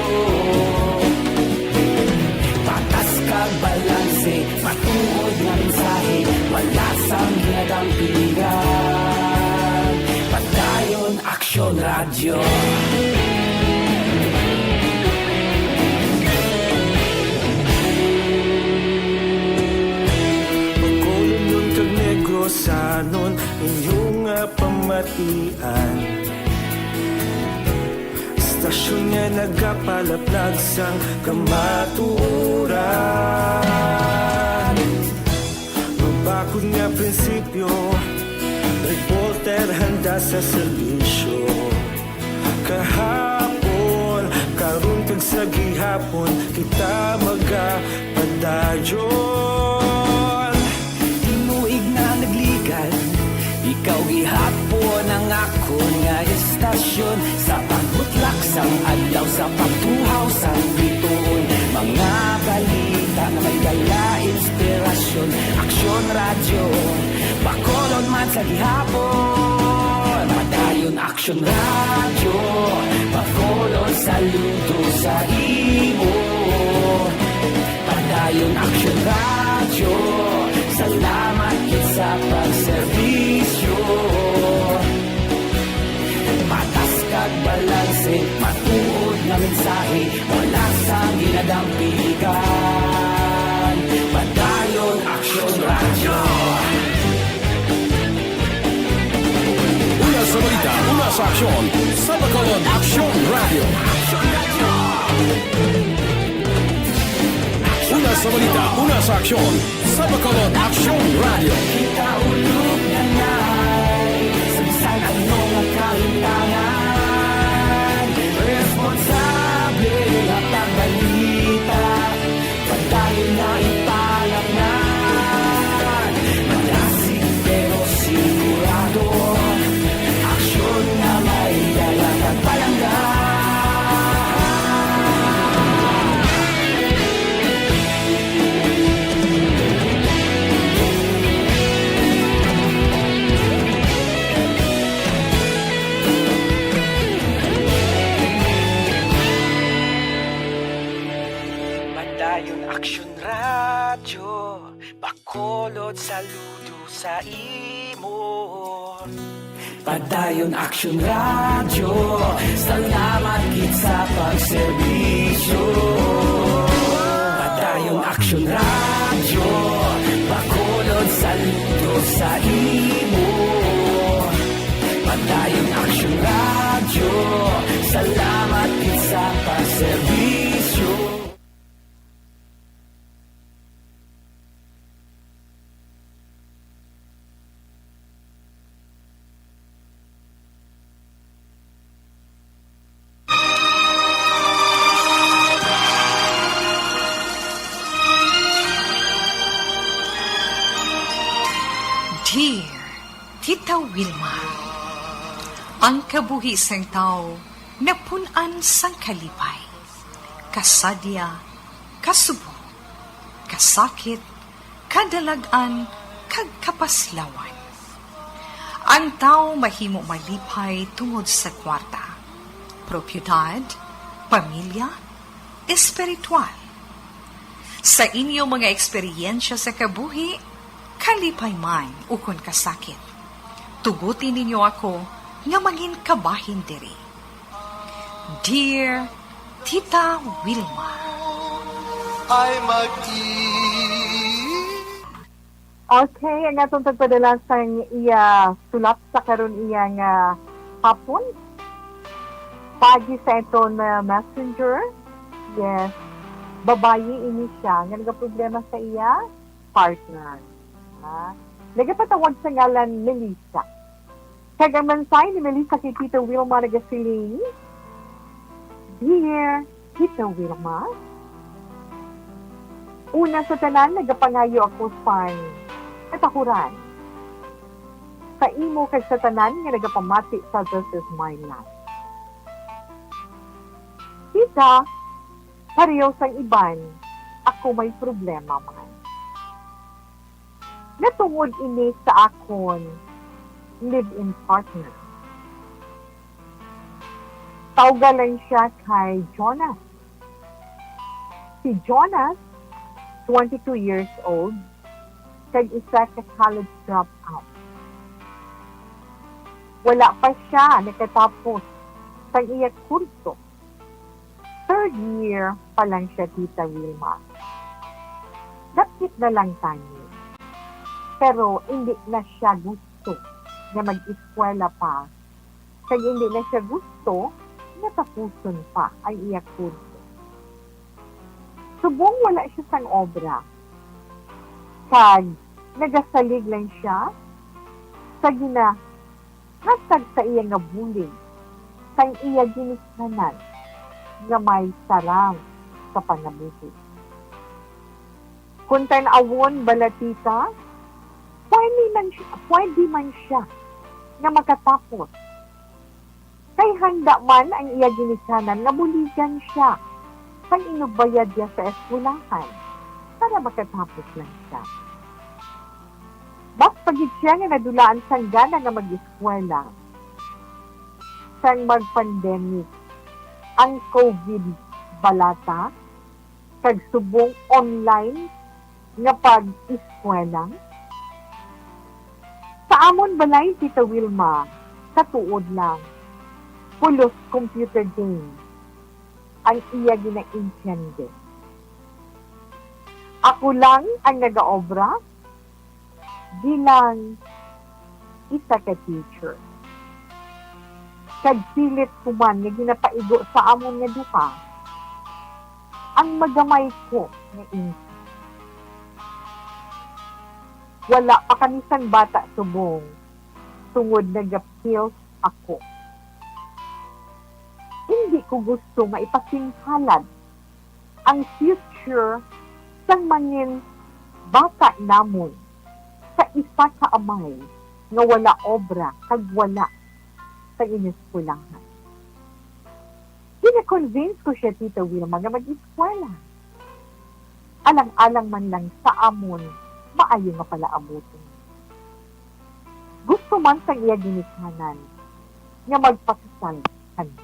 Patas kag balanse, matuod nga mensahe, wala sang ginadampigan. Padayon Aksyon Radyo. Bacolodnon kag Negrosanon, inyo nga pamatian. Istasyon nga nagapalaplag sang kamatuoran. Mabakod nga prinsipyo, reporter handa sa serbisyo. Kahapon, karon kag sa gihapon, kita magapadayon. Tinuig na nagligan, ikaw gihapon ang akon nga istasyon. Sa pagbutlak sang adlaw, sa pagtuhaw sang bituon, mga balita nga may dala inspirasyon. Aksyon Radyo, Bacolod man sa gihapon. Padayon Aksyon Radyo, Bacolod, saludo sa imo. Padayon Aksyon Radyo, salamat gid sa pagserbisyo. Patas kag balanse, matuod nga mensahe, wala sang ginadampigan. Padayon Aksyon Radyo. Una sa balita, una sa aksyon, sa Bacolod Aksyon Radyo. Una sa balita, una sa aksyon, sa Bacolod Aksyon Radyo. Kita ulog na nay, sa bisan ano nga kahintangan, responsable nga pagbalita. Padayon na ipalapnan, malasig pero sigurado, aksyon nga may dala kag palangga. Padayon Aksyon Radyo, Bacolod, saludo sa imo. Padayon Aksyon Radyo, salamat gid sa pagserbisyo. Padayon Aksyon Radyo, Bacolod, saludo sa imo. Padayon Aksyon Radyo, Wilma. Ang kabuhi sang tawo napun-an sang kalipay, kasadya, kasubong, kasakit, kadalag-an, kag kapaslawan. Ang tawo mahimo malipay tungod sa kwarta, propiedad, pamilya, espiritual. Sa inyo mga eksperyensya sa kabuhi, kalipay man ukon kasakit, tuguti ninyo ako nga mangin kabahin diri. Dear Tita Wilma. Ay mag Okay, ang atong pagpadala sang iya sulat sa karon iya nga hapon. Pagi sa aton uh, messenger. Yes. Babayi ini siya nga nagaproblema sa iya partner. Ha? Nagapatawag sa ngalan Melissa. Kag ang mensahe ni Melissa kay Tita Wilma nagasiling, Dear Tita Wilma, una sa tanan, nagapangayo ako sang katahuran sa imo kag sa tanan nga nagapamati sa This Is My Life. Tita, pareho sang iban, ako may problema man. Natungod ini sa akon live-in partner. Tawga lang siya kay Jonas. Si Jonas, twenty-two years old, kag isa ka college dropout. Wala pa siya nakatapos sang iya kurso. Third year pa lang siya, Tita Wilma. Dapit na lang tani. Pero hindi na siya gusto nga mag-eskwela pa, kag hindi na siya gusto nga tapuson pa ang iya kurso. Subong wala siya sang obra, kag nagasalig lang siya sa gina-, hatag sa iya nga bulig sang iya ginikanan nga may sarang sa pangabuhi. Kung tan-awon bala, Tita, pwede man siya, pwede man siya nga makatapos. Kay handa man ang iya ginikanan nga buligan siya sang inugbayad niya sa eskwelahan para makatapos lang siya. Mas pa gid siya nga nadulaan sang gana nga mag-eskwela sang mag-pandemic ang COVID balata kag subong online nga pag-eskwela. Sa amon balay, Tita Wilma, sa tuod lang, pulos computer game ang iya ginaintyende. Ako lang ang nagaobra bilang isa ka teacher. Kag pilit ko man nga ginapaigo sa amon nga duha ang magamay ko nga inti. Wala pa kami sang bata subong tungod nagapills ako. Hindi ko gusto nga ipasinghalad ang future sang mangin bata namon sa isa ka amay nga wala obra kag wala sa ineskwelahan. Gina-convince ko siya, Tita Wilma, nga mag-eskwela. Alang-alang man lang sa amon maayo nga palaabuton. Gusto man sang iya ginikanan nga magpakasal kami.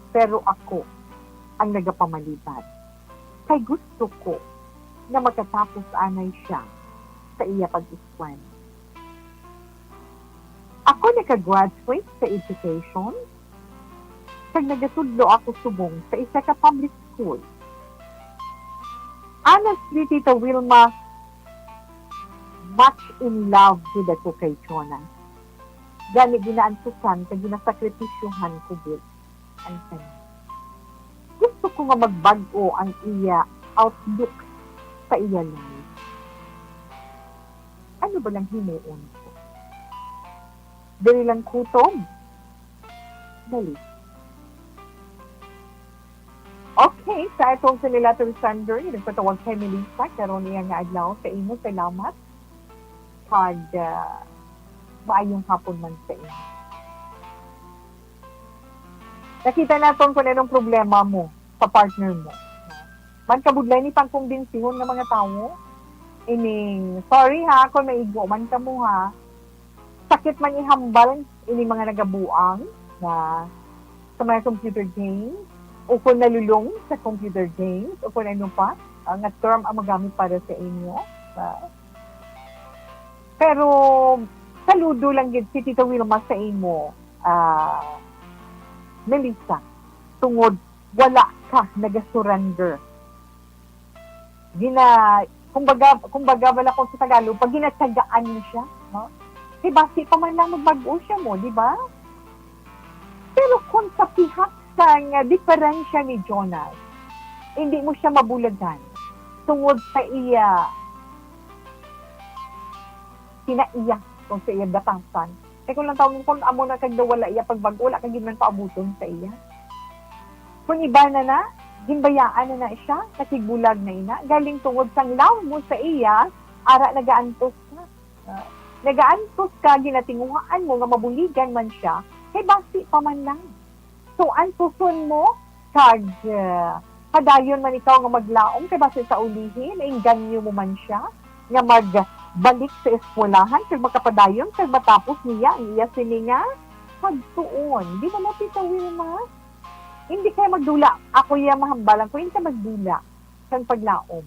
Pero ako ang nagapamalibad, kay gusto ko nga makatapos anay siya sa iya pag-eskwela. Ako naka-graduate sa education, kag nagatudlo ako subong sa isa ka public school. Honestly, Tita Wilma, much in love gid ako kay Jonas. Gani, ginaantusan kag ginasakripisyohan ko gid ang kanya. Gusto ko nga magbag-o ang iya outlook sa iya life. Ano ba lang himuon ko? Diri lang kutob. Dali. Okay, sa atong simulator sender, yung nagpatawag kay Melissa, karon niya nga adlaw, sa imo, salamat. Kag, ah, Maayong hapon man sa inyo. Nakita naton kung anong problema mo sa partner mo. Man kabudlay ni pangkumbensihon nga mga tawo, ining, "Sorry ha, kung maigo man kamo ha." Sakit man ihambal ini mga nagabuang nga sa mga computer games, o kung nalulong sa computer games, o kung ano pa, ah, nga term ang magamit para sa inyo. Ah, pero, saludo lang gid si Tita Wilma sa imo, ah, Melissa, tungod wala ka nagasurrender. Gina-, kumbaga, kumbaga, wala ko sa Tagalog, pag ginatiyagaan mo siya, no? Kay basi pa man lang magbag-o siya mo, di ba? Pero kung sa pihak sang diferensya ni Jonas, hindi mo siya mabulagan tungod sa iya kinaiya o sa iya batasan. Kay kung lang taon, kung amo na kag wala iya pagbag-o, wala ka gid man paabuton sa iya. Kung iba na na, ginbayaan na na siya, nakigbulag na ina, galing tungod sang love mo sa iya, ara nagaantos ka. Ah, nagaantos ka, ginatinguhaan mo nga mabuligan man siya, kay basi pa man lang. So, antuson mo, kag, ah, padayon man ikaw nga maglaom, kay basi sa ulihi, nainganyo mo man siya, nga magbalik sa eskwelahan, kag makapadayon, kag matapos niya ang iya sini nga pagtuon. Di ba, Tita Wilma? Hindi kaya magdula. Ako iya mahambalan ko, hindi ka magdula sang paglaom.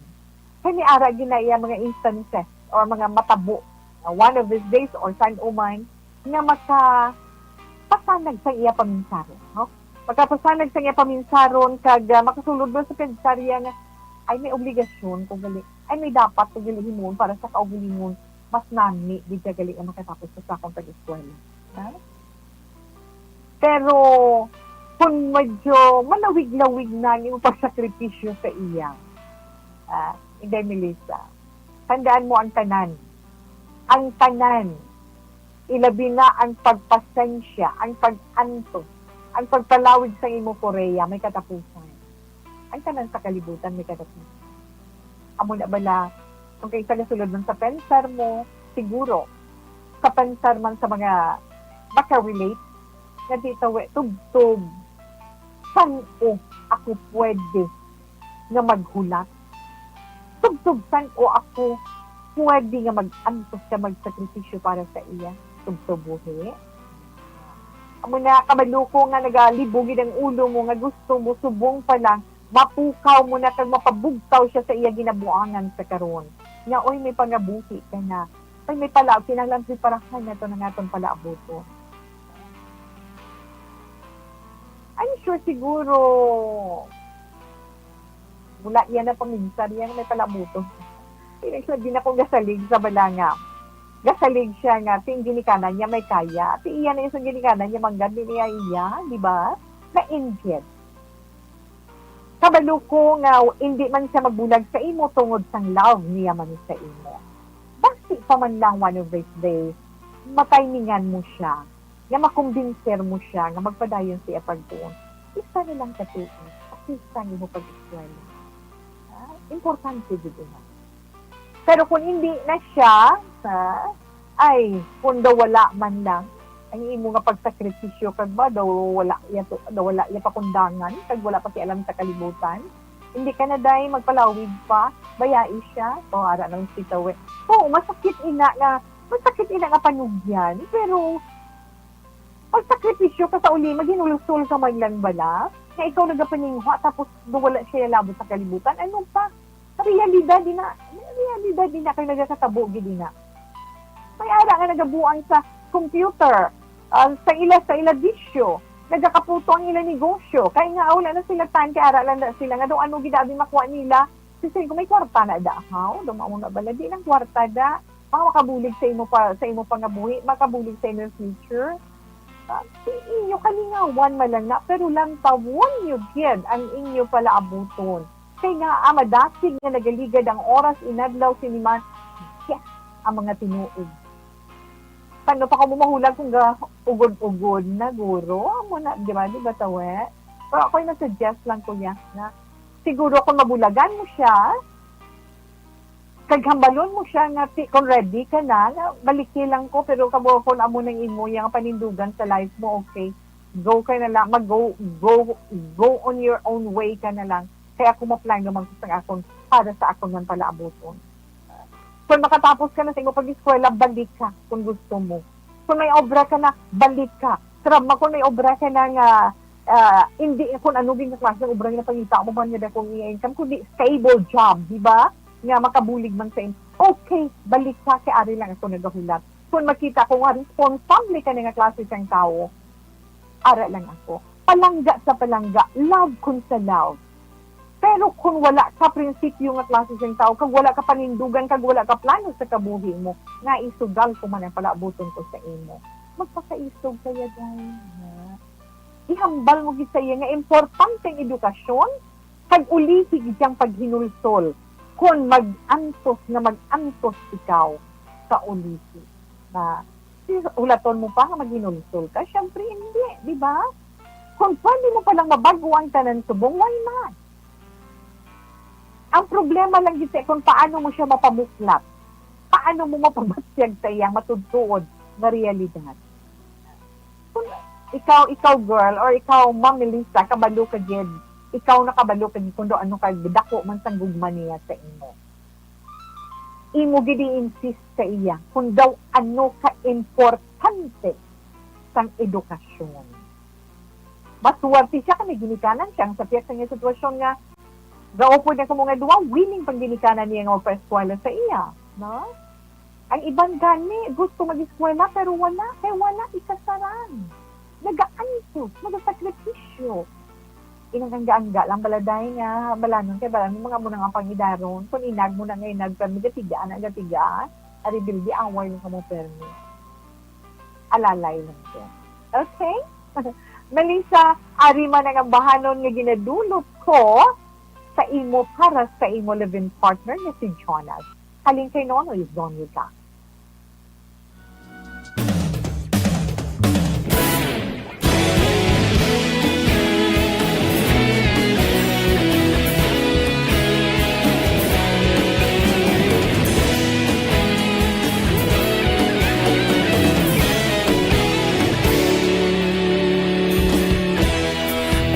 Kani ara gina iya mga instances or mga matabo nga one of these days or san-o man nga makapasanag sa iya paminsaron, no? Makapasanag sa iya paminsaron kag, ah, makasulod ba sa pensarya nga, "Ay, may obligasyon ko gali. Ay, may dapat ko gali himuon para sa kaugalingon. Mas nami gid siya gali nga makatapos sa akong pag-eskwela." Ha? Pero kung medyo malawig-lawig na ang imong pagsakripisyo sa iya, ah, Inday Melissa, tandaan mo ang tanan. Ang tanan, ilabi na ang pagpasensya, ang pag-antos, ang pagpalawig sa imo Korea, may katapusan. Ang tanan sa kalibutan may katapusan. Amo na bala, kung kay sa gasulod man sa pensar mo, siguro, sa pensar man sa mga makarelate, nga di tawi, tubtob, san-o ako pwede nga maghulat? Tubtob, san-o ako pwede nga mag-antos ka magsakripisyo para sa iya? Tubtob, buhi. Amo na, kabalo ko nga nagalibog gid ang ulo mo, nga gusto mo subong pa lang mapukaw mo na kag mapabugtaw siya sa iya ginabuangan sa karon. Nga, oy, may pangabuhi ka na. Oy, may pala, kinahanglan preparahan nato na nga atong palaabuton. I'm sure siguro, wala iya na paminsar iya nga may palaabuton. Ibig sabihin, ako gasalig sa bala nga. Gasalig siya nga, ti ang ginikanan niya may kaya. Ti iya na yung ginikanan niya, manggad din niya iya, di ba? Na-inject. Kabalo ko nga hindi man siya magbulag sa imo tungod sang love niya man sa imo. Basi pa man lang one of these days, matimingan mo siya, nga makumbinser mo siya, nga magpadayon sa iya pagtuon. Isa na lang ka tuig, at least sa imo pag-eskwela. Ah, importante gid ina. Pero kung hindi na siya, ha, ay, kung daw wala man lang ang imo nga pagsakripisyo, kag ba, daw wala iya to, daw wala iya pakundangan, kag wala pa siya alam sa kalibutan, hindi ka na, day, magpalawig pa, bayai siya, o, ara ng sitawi. Oo, masakit ina nga, masakit ina nga panugyan, pero pagsakripisyo ka sa uli, maghinulsol ka man lang bala, nga ikaw nagapaninguha, tapos daw wala siya labot sa kalibutan, ano pa? Realidad din na, realidad din na kay nagakatabo gid din na. May ara nga nagabuang sa computer, ah, sa ila, sa ila bisyo, nagakaputo ang ila negosyo. Kay nga wala na sila time, kay ara lang na sila nga daw ano gid abi makuha nila. Kasi kung may kwarta na da, haw, daw mao na bala, di lang kwarta da. Mga makabulig sa imo pa, sa imo pangabuhi, makabulig sa imo future. Ah, si inyo kalingawan man lang na, pero lantawon nyo gid ang inyo palaabuton. Kay nga, ah, madasig nga nagaligad ang oras, inadlaw, siniman, yes, ang mga tinuig. Kano pa kamo mahulag kung ga-, ugod-ugod na, guro? Amo na, di ba? Di ba, tawe? Pero ako'y nag-suggest lang, kuya, na siguro kung mabulagan mo siya, Kag hambalon mo siya nga, ti-, kung ready ka na, nga, "Baliki lang ko, pero kamo, kung amo nang imo yang panindugan sa life mo, okay, go ka na lang, mag-go, go, go on your own way ka na lang. Kay ako maplano man ko sa akon, para sa akon man palaabuton." Kung makatapos ka na sa imo pag-eskwela, balik ka kung gusto mo. Kung may obra ka na, balik ka. Trabaho, kung may obra ka na nga, ah, hindi, kung ano din nga klase ng obra nga napangita mo man nga dakong iya income, kundi stable job, di ba? Nga makabulig man sa imo. Okay, balik ka, kay ari lang ako nagahulat. Kung makita ko nga responsable ka na nga klase sang tawo, ara lang ako. Palangga sa palangga, love kun sa love. Pero kung wala ka prinsipyo nga klase sing tawo, kag wala ka panindugan, kag wala ka plano sa kabuhi mo, nga isugal ko man ang palaabuton ko sa imo, magpakaisog ka ya, day, ha? Ihambal mo gid sa iya nga importante ang edukasyon, kag ulihi gid siyang paghinulsol kon mag-antos nga mag-antos ikaw sa ulihi. Na, si-, hulaton mo pa nga maghinulsol ka? Siyempre, hindi, di ba? Kung pwede mo palang mabag-o ang tanan subong, why not? Ang problema lang gid sa kung paano mo siya mapamuklat, paano mo mapabatyag sa iyang matuod-tuod nga realidad. Kung ikaw, ikaw, girl, or ikaw, Ma'am Melissa, kabalo ka gid, ikaw nakabalo ka gid kung do ano ka dako man sang gugma niya sa imo. Imo gid i-insist sa iya kung daw ano ka importante sang edukasyon. Maswerte siya kay may ginikanan siya. Ang sapiak sa iyang sitwasyon nga, gaupod na kamo nga duha, willing pang ginikanan niya nga magpaeskwela sa iya, no? Ang iban gani, gusto mag-eskwela, pero wala, kay wala ikasarang. Nagaantos, nagasakripisyo. Inang angga-angga lang bala, day, nga balanon kay balanon mga mo na nga pangidaron. Kung inag mo na nga inag, permi gatiga, anak gatiga, ari bildi away mo kamo permi. Alalay lang siya. Okay? Melissa, ari man ang ambahanon nga ginadulot ko sa imo para sa imo live-in partner nga si Jonas. Halin kay Nonoy Zoniga.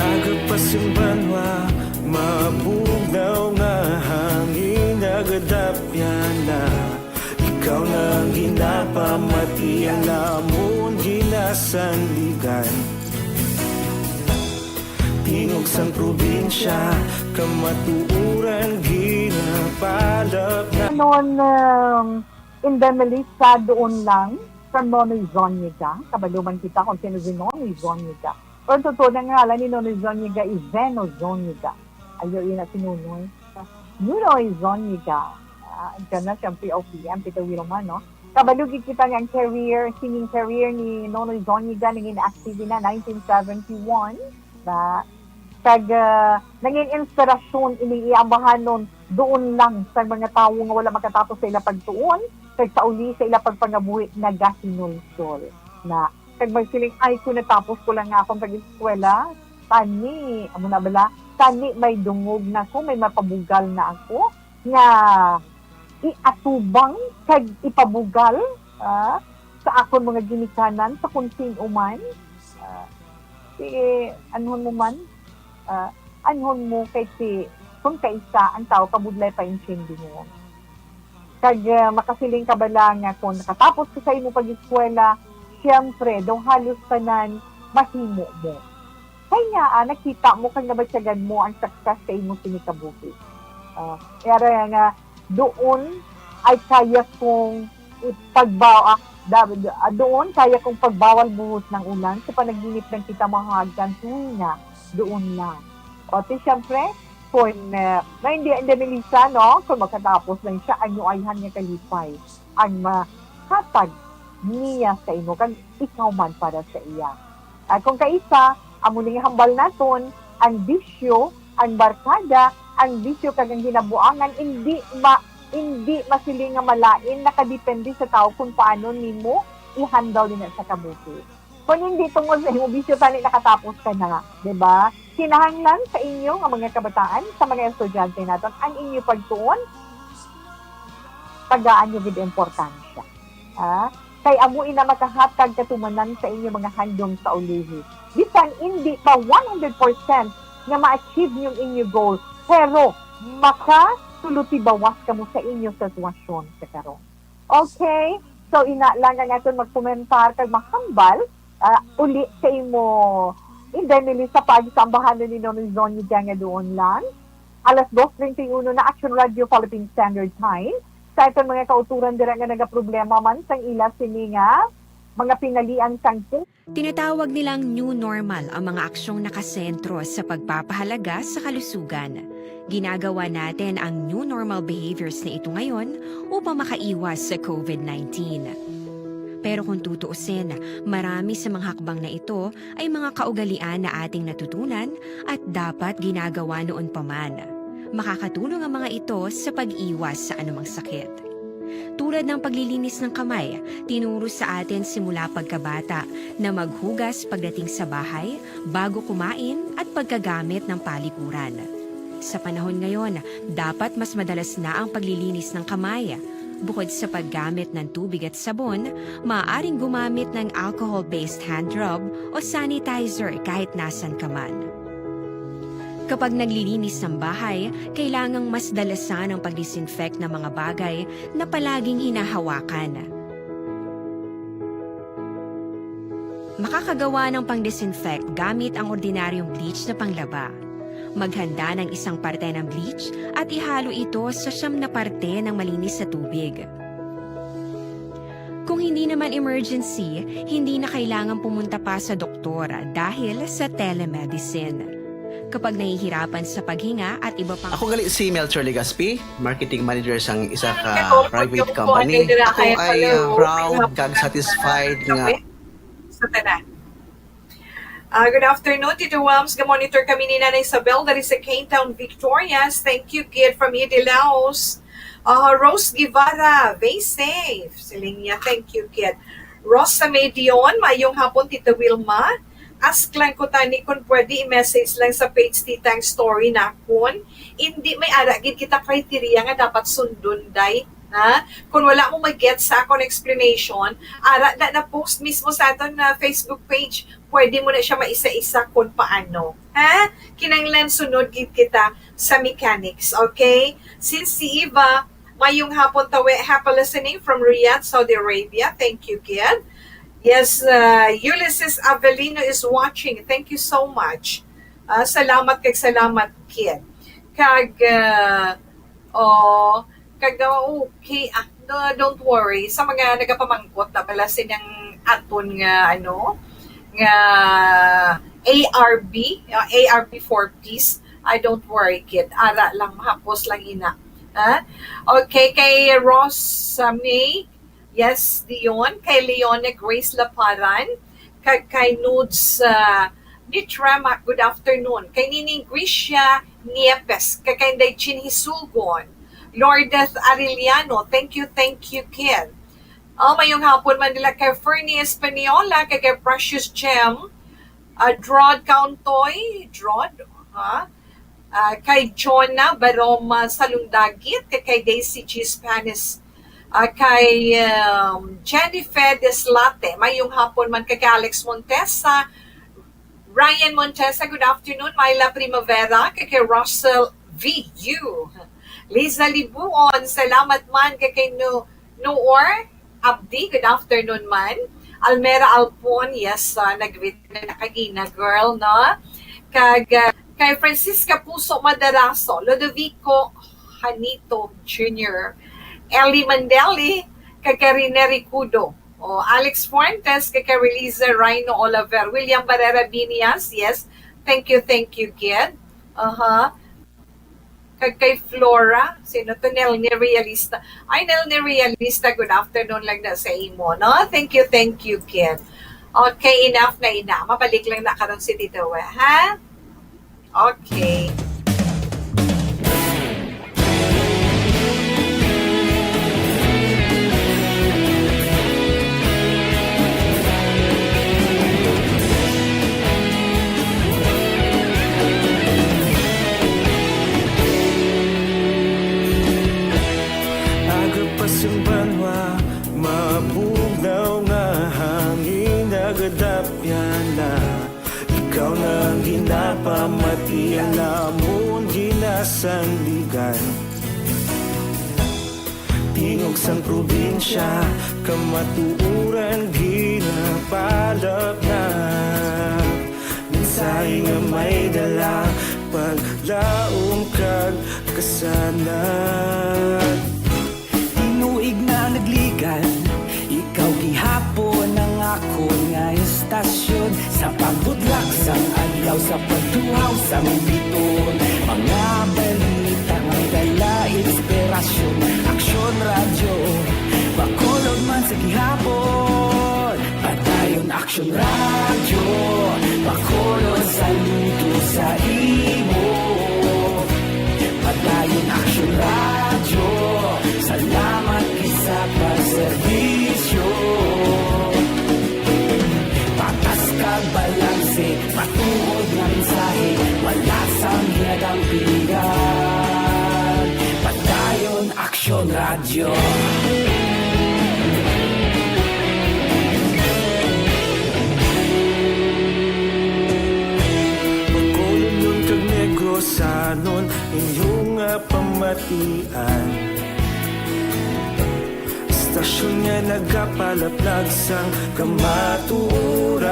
Aga pa sing banwa, mabugnaw nga hangin, nagadapyan na. Ikaw na ang ginapamati, ang amon ginasandigan. Tingog sang probinsya, kamatuoran ginapalapnap na. Noon, um, Inday Melissa, doon lang sa Nonoy Zoniga. Kabalo man kita kung sino si Nonoy Zoniga. Pero totoo na ngalan ni Nonoy Zoniga, Iveno Zoniga. Ayaw yun na si Nonoy. Nonoy Zoniga. Ah, dyan na siyang P O P M, Tito Wilma, no? Kabalo gid kita nga ang career, singing career ni Nonoy Zoniga, nangin active na nineteen seventy-one, ba? Kag, ah, nangin inspirasyon ining iya ambahanon doon lang sa mga tawo nga wala makatapos sa ila pagtuon, kag sa uli sa ila pagpangabuhi nagahinulsol na. Kag magsiling, "Ay, kung natapos ko lang nga akong pag-eskwela, tani, amo na bala, tani may dungog na ko, may mapabugal na ako, nga iatubang kag ipabugal, ah, sa akon mga ginikanan, sa kon sin-o man." Ah, si, anhon mo man, ah, anhon mo kay si, kung kaisa ang tawo, kabudlay pa intindi mo. Kag, ah, makasiling ka bala nga kung nakatapos ka sa imo pag-eskwela, siyempre, daw halos tanan mahimo mo. Kay nga, ah, nakita mo kag nabatyagan mo ang success sa imo sini kabuhi. Ah, yara nga, doon ay kaya kong ipagbawa, da-, da-, doon kaya kong pagbawal buhos ng ulan sa panaginip ng kita mahagkan tuwing na doon lang. O, ti, siyempre, kung, eh, na hindi, hindi, Melissa, no? Kung makatapos lang siya, ano ayhan nga kalipay ang mahatag niya sa imo, kag ikaw man para sa iya. At kung kaisa, amo ning hambal naton, ang bisyo, ang barkada, ang bisyo kag ang ginabuangan, hindi ma-, hindi masiling nga malain, nakadepende sa tawo kung paano nimo i-handle din sa kabuhi. Kung hindi tungod sa imo bisyo, tani nakatapos ka na, di ba? Kinahanglan sa inyo nga mga kabataan, sa mga estudyante naton, ang inyo pagtuon, tagaan niyo gid importansya. Ah, kay amo ina makahatag katumanan sa inyo mga handom sa ulihi. Bisan indi pa one hundred percent nga ma-achieve niyo ang inyo goal, pero makasuluti bawas kamo sa inyo sitwasyon sa karon. Okay? So, ina lang ang aton magkomentar kag mahambal, ah, uli sa imo, Inday Melissa, pag sa ambahanon ni Nonoy Zon nga duon lang. Alas dos treinta y uno na, Action Radio Philippine Standard Time. Sa aton mga kauturan dira nga nagaproblema man sang ila sini nga mga pinalian sang pung- Tinatawag nilang new normal ang mga aksyong nakasentro sa pagpapahalaga sa kalusugan. Ginagawa natin ang new normal behaviors na ito ngayon upang makaiwas sa covid nineteen. Pero kung tutuusin, marami sa mga hakbang na ito ay mga kaugalian na ating natutunan at dapat ginagawa noon pa man. Makakatulong ang mga ito sa pag-iwas sa anumang sakit. Tulad ng paglilinis ng kamay, tinuro sa atin simula pagkabata na maghugas pagdating sa bahay, bago kumain, at pagkagamit ng palikuran. Sa panahon ngayon, dapat mas madalas na ang paglilinis ng kamay. Bukod sa paggamit ng tubig at sabon, maaaring gumamit ng alcohol-based hand rub o sanitizer kahit nasan ka man. Kapag naglilinis ng bahay, kailangang mas dalasan ang pag-disinfect ng mga bagay na palaging hinahawakan. Makakagawa ng pang-disinfect gamit ang ordinaryong bleach na panglaba. Maghanda ng isang parte ng bleach at ihalo ito sa siyam na parte ng malinis na tubig. Kung hindi naman emergency, hindi na kailangan pumunta pa sa doktor dahil sa telemedicine. Kapag nahihirapan sa paghinga at iba pang Ako gali si Melchor Legaspi, marketing manager sang isa ka private company. Ako ay, uh, proud kag satisfied nga Sa tanan. Ah, good afternoon, Tito Wams. Ga-monitor kami ni Nanay Isabel dari sa Kane Town, Victorias. Thank you, kid, from Idilaos. Ah, Rose Guevara, be safe. Siling niya, thank you, kid. Rosa May Dion, mayong hapon, Tita Wilma. Ask lang ko tani kung pwede i-message lang sa page Tita ang story nakon. Hindi may ara gid kita criteria nga dapat sundon, day. Ha? Kung wala mo mag-get sa akon explanation, ara na na-post mismo sa aton na Facebook page. Pwede mo na siya maisa-isa kung paano. Ha? Kinahanglan sunod gid kita sa mechanics, okay? Since si Eva, mayong hapon, tawi, happy listening from Riyadh, Saudi Arabia. Thank you, kid. Yes, uh, Ulysses Avelino is watching. Thank you so much. Ah, salamat kag salamat, kid. Kag, ah, oh, kag, ah, okay, ah, no, don't worry. Sa mga nagapamangkot na bala sining aton nga, ano, nga A R B, ah, A R B for peace, I don't worry, kid. Ara lang, mahapos lang ina. Ha? Okay, kay Ross, ah, May, Yes, Dion. Kay Leone Grace Laparan, kag kay Nudes, ah, Nitra, ma-, good afternoon. Kay Nining Grisha Niepes, kag kay Inday Chin Hisugon. Lourdes Arellano, thank you, thank you, kid. Oh, mayong hapon man nila kay Fernie Espaniola, kag kay Precious Gem, ah, Drod Kauntoy, Drod, ha? Ah, kay Jonah Baroma Salundagit, kay, kay Daisy G Spanis, ah, kay, um, Jennifer Deslate, mayong hapon man kay, kay Alex Montesa, Ryan Montesa, good afternoon, Myla Primavera, kay, kay Russell V U, Liza Libuon, salamat man kay, kay Nu-, Nuor, Abdi, good afternoon man. Almera Alpon, yes, ah, nag-greet na nakagina, girl, no? Kag, ah, kay Francisca Puso Madaraso, Lodovico Hanito Junior, Ellie Mandeli, kag kay Rene Ricudo. O, Alex Fuentes, kag kay Reliezer Rhino Oliver, William Barrera Binias, yes. Thank you, thank you, kid. Aha. Kag kay Flora, sino to? Nelny Realista. Ay, Nelny Realista, good afternoon lang na sa imo, no? Thank you, thank you, kid. Okay, enough na ina. Mabalik lang na karon si Tito We, ha? Okay. Dapyana, ikaw na ang ginapamati, ang amon ginasandigan. Tingog sang probinsya, kamatuoran ginapalapna. Mensahe nga may dala, paglaom kag kasanag. Tinuig na nagligan, ikaw gihapon ang akon nga istasyon. Sa pagbutlak sang adlaw, sa pagtuhaw sang biton, mga balita may dala inspirasyon. Aksyon Radyo, Bacolod man sa gihapon. Padayon Aksyon Radyo, Bacolod saludo sa imo. Padayon Aksyon Radyo, salamat gid sa pagserbisyo. Patas kag balanse, matuod nga mensahe, wala sang ginadampingan. Padayon Aksyon Radyo. Bacolodnon kag Negrosanon, inyo nga pamatian. Istasyon nga nagapalaplag sang kamatuoran.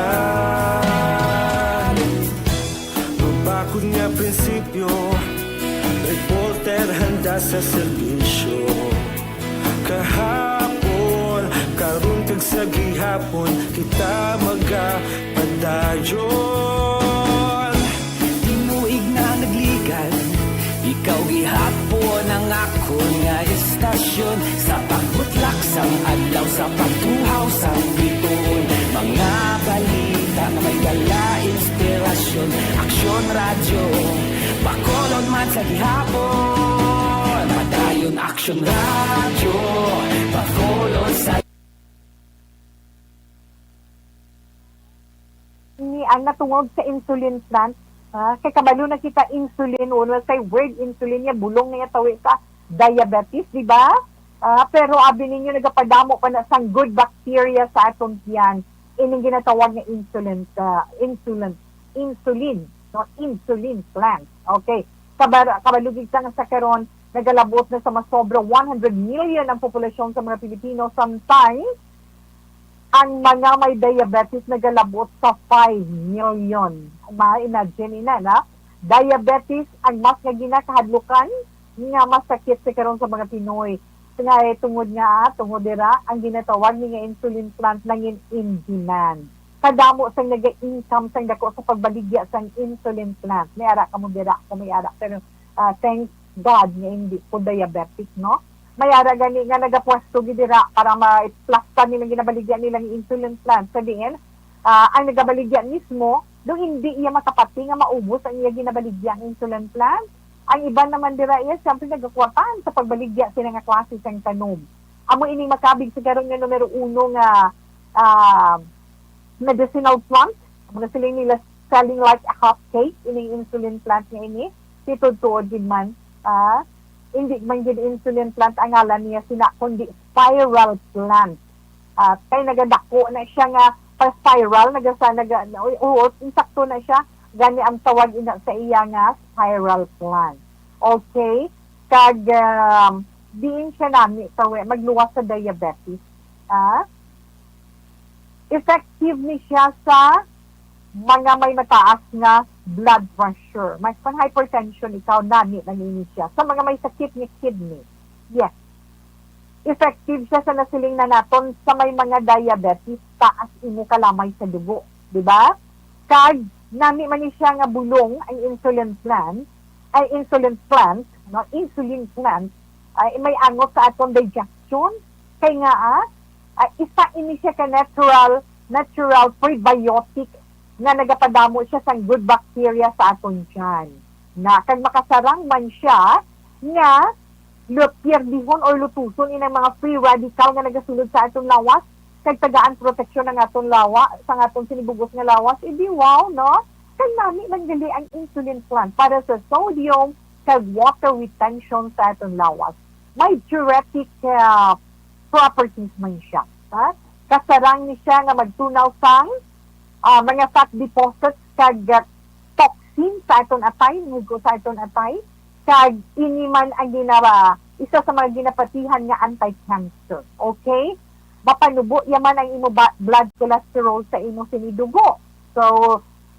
Mabakod nga prinsipyo, reporter handa sa serbisyo. Kahapon, karon kag sa gihapon, kita magapadayon. Tinuig na nagligan, ikaw gihapon ang akon nga istasyon. Sa pagbutlak sang adlaw, sa pagtuhaw sang biton, mga balita nga may dala inspirasyon. Aksyon Radyo, Bacolod man sa gihapon. Padayon Aksyon Radyo, Bacolod sa Ni ang natungod sa insulin plant, ha? Kay kabalo na kita insulin, uno kay word insulin niya, bulong niya tawi sa diabetes, di ba? Ah, pero abi ninyo, nagapadamo pa na sang good bacteria sa aton tiyan. Ining ginatawag nga insulin, ah, insulin, insulin, no? Insulin plant. Okay. Kabar-, kabalugig sa nga sa karon, nagalabot na sa masobra one hundred million ang populasyon sa mga Pilipino. Sometimes, ang mga may diabetes nagalabot sa five million. Ma-imagine ina, na? Diabetes ang mas nga ginakahadlukan nga masakit sa karon sa mga Pinoy. Nga, eh, tungod nga, ah, tungod dira, ang ginatawag ni nga insulin plant nangin in demand. Kadamo sang naga-income sang dako sa pagbaligya sang insulin plant. May ara kamo dira, ako may ara. Pero, ah, thanks God nga hindi ko diabetic, no? May ara gani nga nagapwesto gid dira para ma-, plus pa nilang ginabaligya nilang insulin plant. Sa diin, ah, ang nagabaligya mismo, do hindi iya makapati nga maubos ang iya ginabaligya nga insulin plant. Ang iban naman dira iya, siyempre, nagakuwatan sa pagbaligya sila nga klase sang tanom. Amo ini makabig sa karon nga numero uno nga, ah, medicinal plant. Mga siling nila, selling like a hotcake, ining insulin plant nga ini. Tituod-tuod gid man, ah, hindi man gid insulin plant ang ngalan niya, sina, kundi spiral plant. Ah, kay nagadako na siya nga pa-spiral, nagasa-, naga-, oo, insakto na siya. Gani ang tawag ina sa iya nga spiral plant. Okay? Kag, um, diin siya nami, tawi, magluwas sa diabetes. Ah? Effective ni siya sa mga may mataas nga blood pressure. Mas pang hypertension ikaw, nami man ini siya. Sa mga may sakit ni kidney. Yes. Effective siya sa nasiling na naton sa may mga diabetes, taas imo kalamay sa dugo, di ba? Kag nami man ni siya nga bulong ang insulin plant, ay insulin plant, no, insulin plant, ay may angot sa aton digestion. Kay nga, ah, ah, isa ini siya ka natural, natural prebiotic nga nagapadamo siya sang good bacteria sa aton tiyan. Na kag makasarang man siya nga lu-, pierdihon or lutuson inang mga free radical nga nagasulod sa aton lawas, kag tagaan proteksyon ang aton lawa, sa aton sinibugos nga lawas, edi wow, no? Kag nami lang gali ang insulin plant para sa sodium kag water retention sa aton lawas. May diuretic, ah, properties man siya, ha? Kasarang ni siya nga magtunaw sang ah, mga fat deposits kag, ah, toxin sa aton atay, mugo sa aton atay, kag ini man ang ginaba-, isa sa mga ginapatihan nga anti-cancer. Okay? Mapanubo yaman ang imo ba-, blood cholesterol sa imo sinidugo. So,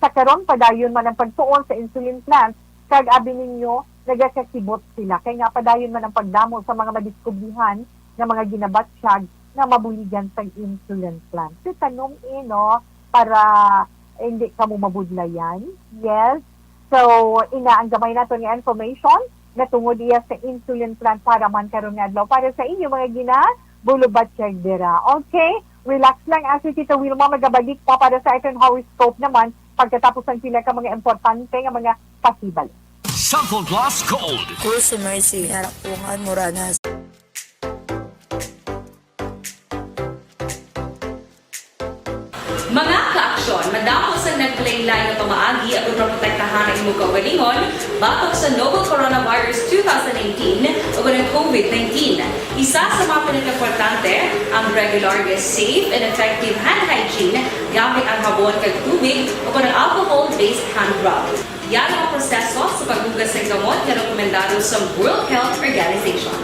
sa karon, padayon man ang pagtuon sa insulin plant, kag abi ninyo, nagakasibot sila. Kay nga, padayon man ang pagdamo sa mga madiskubrihan nga mga ginabatyag nga mabuligan sang insulin plant. So, tanom, eh, no, para hindi kamo mabudlayan. Yes. So, ina ang gamay nato nga information nga tungod iya sa insulin plant para man karon nga adlaw. Para sa inyo, mga gina, bulubatyag dira. Okay? Relax lang, as si Tita Wilma magabalik pa para sa aton horoscope naman pagkatapos ang pila ka mga importante nga mga pasibal. Sample Plus Gold. Kuya si Mercy, anak ko nga mura na. Mga kaaksyon, madamo sang naglain-lain nga pamaagi aron maprotektahan ang imo kaugalingon batok sa novel coronavirus two thousand nineteen ug ang COVID nineteen. Isa sa mga pinakaimportante ang regular nga safe and effective hand hygiene gamit ang habon kag tubig o kon ang alcohol-based hand rub. Yara ang proseso sa paghugas sang kamot nga rekomendado sa World Health Organization.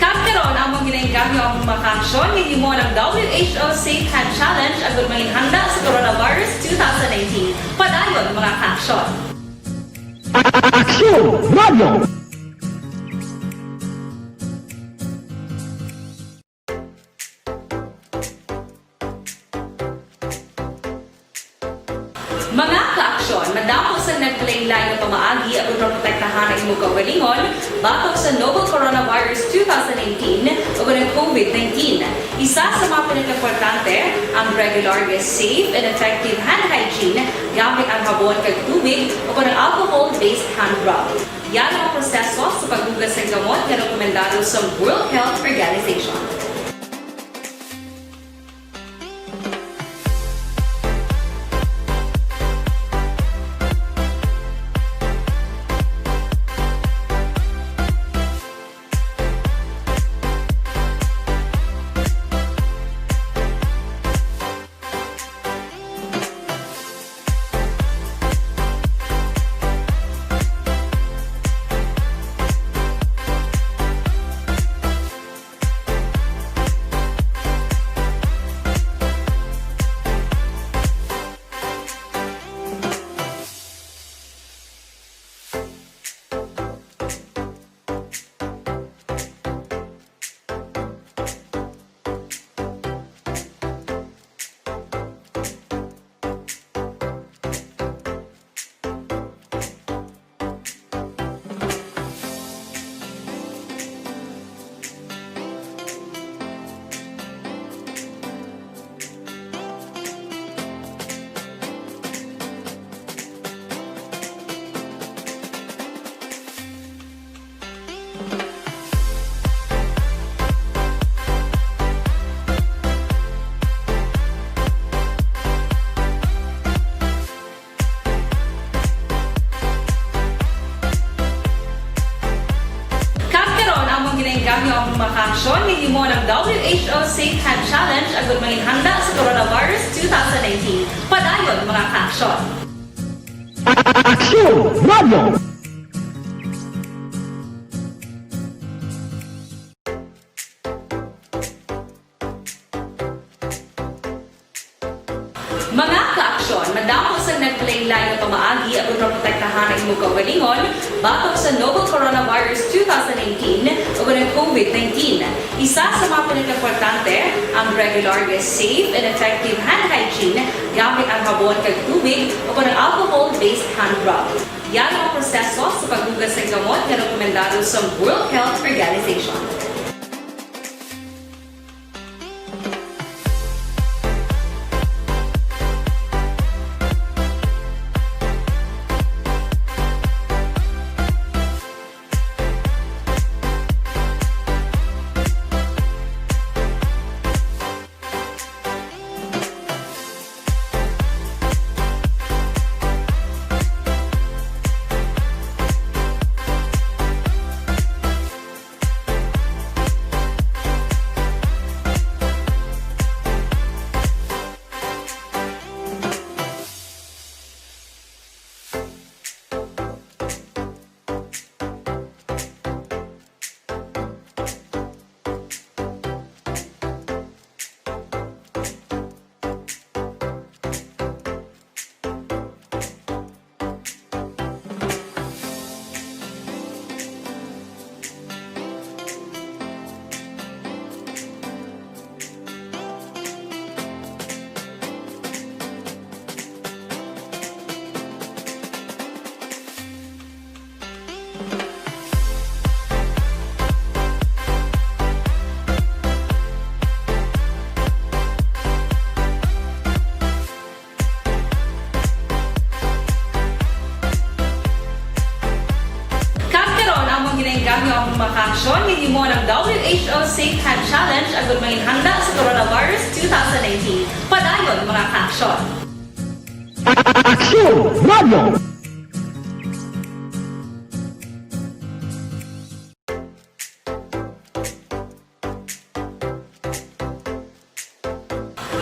Kag karon, among ginaengganyo ang mga kaaksyon nga himuon ang W H O Safe Hand Challenge agud manginhanda sa coronavirus two thousand nineteen. Padayon, mga kaaksyon. Aksyon Radio! Mga kaaksyon, madamo sang naglain-lain nga pamaagi aron maprotektahan ang imo kaugalingon batok sa novel coronavirus two thousand nineteen o ang COVID nineteen. Isa sa mga pinakaimportante ang regular nga safe and effective hand hygiene gamit ang habon kag tubig o ang alcohol-based hand rub. Yara ang proseso sa paghugas sang kamot nga rekomendado sa World Health Organization. Ang mga kaaksyon, nahimo ang W H O Safe Hand Challenge agud manginhanda sa Coronavirus two thousand nineteen. Padayon, mga kaaksyon. Aksyon Radio! Mga kaaksyon, madamo sang nagpalain-lain nga pamaagi agud maprotektahan ang imo kaugalingon batok sa novel coronavirus two thousand nineteen ug ang COVID nineteen. Isa sa mga pinakaimportante, ang regular nga safe and effective hand hygiene gamit ang habon kag tubig ug ang alcohol-based hand rub. Yari ang proseso sa paghugas sang kamot nga rekomendado sa World Health Organization. Kag karon, amon ginainganyo ang mga kaaksyon nga himo ng W H O Safe Hand Challenge agud manginhanda sa Coronavirus two thousand nineteen. Padayon, mga kaaksyon. Aksyon Radio!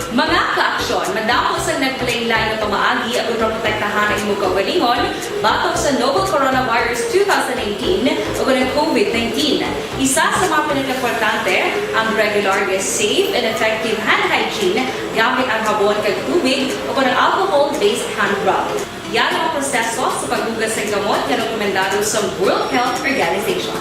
Mga kaaksyon, madamo sang nagpalain-lain nga pamaagi agud maprotektahan ang imo kaugalingon batok sa novel coronavirus two thousand nineteen ug ang COVID nineteen. Isa sa mga pinakaimportante, ang regular nga safe and effective hand hygiene gamit ang habon kag tubig ug ang alcohol-based hand rub. Yari ang proseso sa paghugas sang kamot nga rekomendado sa World Health Organization.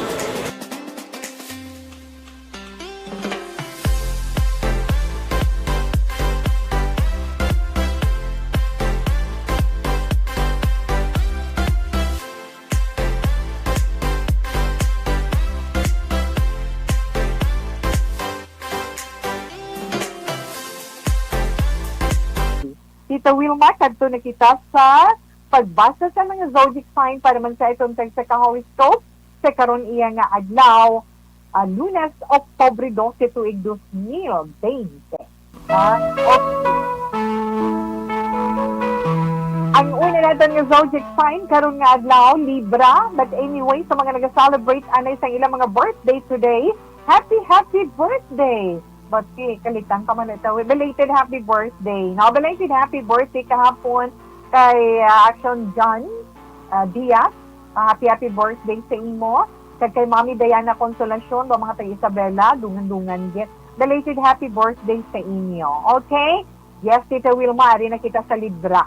Tita Wilma, kadto na kita sa pagbasa sa mga zodiac sign para man sa atong tagsa ka horoscope sa karon iya nga adlaw, ah, Lunes, Oktubre dose, tuig dos mil bente. Ah, okay. Ang una naton nga zodiac sign karon nga adlaw, Libra. But anyway, sa mga nag-celebrate anay sang ilang mga birthday today, happy, happy birthday! But, eh, kalitang ka man ito. Belated happy birthday. No? Belated happy birthday kahapon kay, ah, Action John, ah, Diaz. Ah, happy, happy birthday sa imo. Kag kay Mami Diana Consolacion, ba, mga taga Isabela, dungan-dungan gid. Belated happy birthday sa inyo. Okay? Yes, Tita Wilma, ari na kita sa Libra.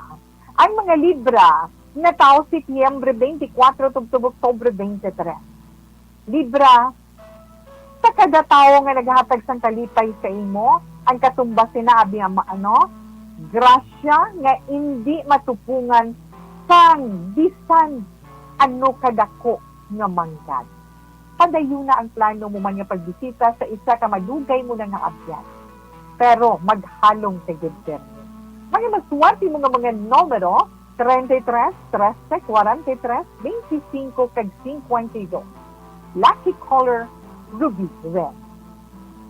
Ang mga Libra, natawo Setyembre twenty-four tubtob Oktubre twenty-three. Libra, sa kada tawo nga naghatag sang kalipay sa imo, ang katumba sina abi ang ma-, ano, grasya nga indi matupungan sang bisan ano kadako nga manggad. Padayuna ang plano mo man nga pagbisita sa isa ka madugay mo na nga abyan. Pero maghalong ka gid, Bernie. Mga maswerte mo nga mga numero, treinta y tres, trece, cuarenta y tres, veinticinco, kag cincuenta y dos. Lucky color, ruby red.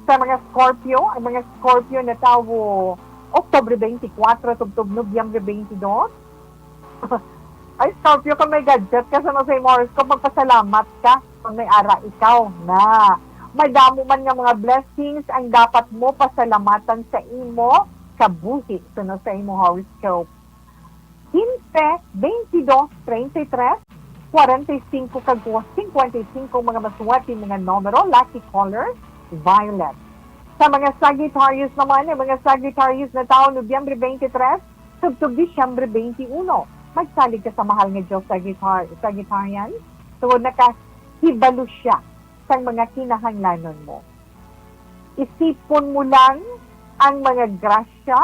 Sa mga Scorpio, ang mga Scorpio natawo Oktubre twenty-four tubtob Nobyembre twenty-two. Ay, Scorpio, kung may gadget ka sa Masay Morse, kung magpasalamat ka, kung may ara ikaw na. Madamo man nga mga blessings ang dapat mo pasalamatan sa imo kabuhi suno sa imo horoscope. Quince, veintidós, treinta y tres, cuarenta y cinco kag cincuenta y cinco mga masuwati mga numero, lucky color, violet. Sa mga Sagittarius naman, ang mga Sagittarius na taon, Nobyembre twenty-three, tubtob Disyembre twenty-one. Magsalig ka sa mahal nga Diyos, Sagittar-, Sagittarian, tungod nakahibalo siya sang mga kinahanglanon mo. Isipon mo lang ang mga grasya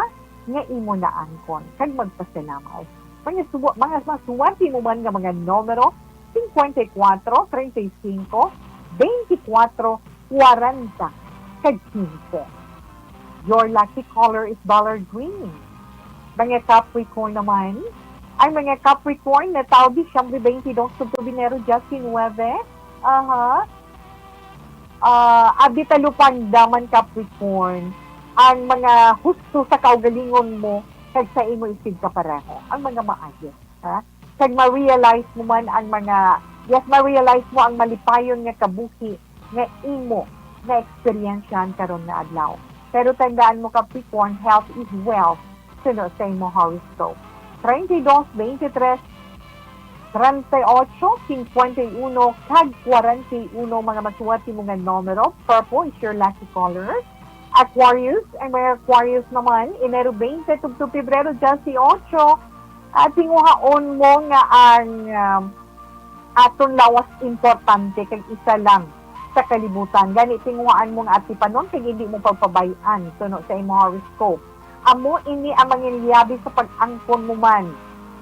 nga imo naangkon, kag magpasalamat. Mga suwa-, mga masuwati mo man nga mga numero, cincuenta y cuatro, treinta y cinco, veinticuatro, cuarenta, kag quince. Your lucky color is ballard green. Mga Capricorn naman, ang mga Capricorn na tawo Disyembre twenty-two tubtob Enero diecinuebe, aha, ah, abi talupangda man, Capricorn, ang mga husto sa kaugalingon mo kag sa imo isigkapareho, ang mga maayo, ha? Kag ma-realize mo man ang mga, yes, ma-realize mo ang malipayon nga kabuhi nga imo na-eksperyensyahan karon nga adlaw. Pero tandaan mo, Capricorn, health is wealth, suno sa imo horoscope. Treinta y dos, veintitrés, treinta y ocho, cincuenta y uno, kag cuarenta y uno, mga masuwati mo nga numero. Purple is your lucky color. Aquarius, ang mga Aquarius naman, Enero twenty tubtob Pebrero dieciocho, ah, tinguhaon mo nga ang, um, aton lawas importante kag isa lang sa kalibutan. Gani, tinguhaan mo nga atipanon kag hindi mo pagpabay-an suno sa imo horoscope. Amo ini ang manginliabi sa pag-angkon mo man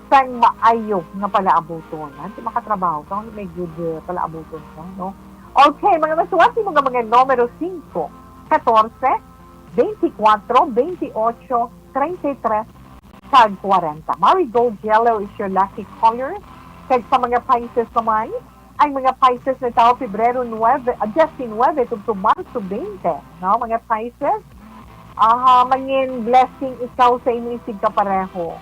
sang maayo nga palaabuton. Ha? Di makatrabaho ka, may good, uh, palaabuton ka, no? Okay, mga masuwati mo nga mga numero, cinco, catorce, veinticuatro, veintiocho, treinta y tres, kag cuarenta. Marigold yellow is your lucky color. Kag sa mga Pisces naman, ang mga Pisces na tawo Pebrero nuebe, ah, diecinuebe tubtob Marso twenty, no? Mga Pisces, aha, mangin blessing ikaw sa imo isigkapareho.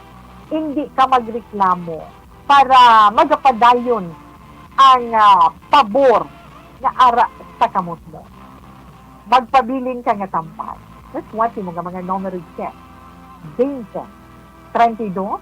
Hindi ka magreklamo para magapadayon ang, ah, pabor nga ara sa kamot mo. Magpabilin ka nga tambal. That's what imo nga mga numero, check. Twenty, treinta y dos,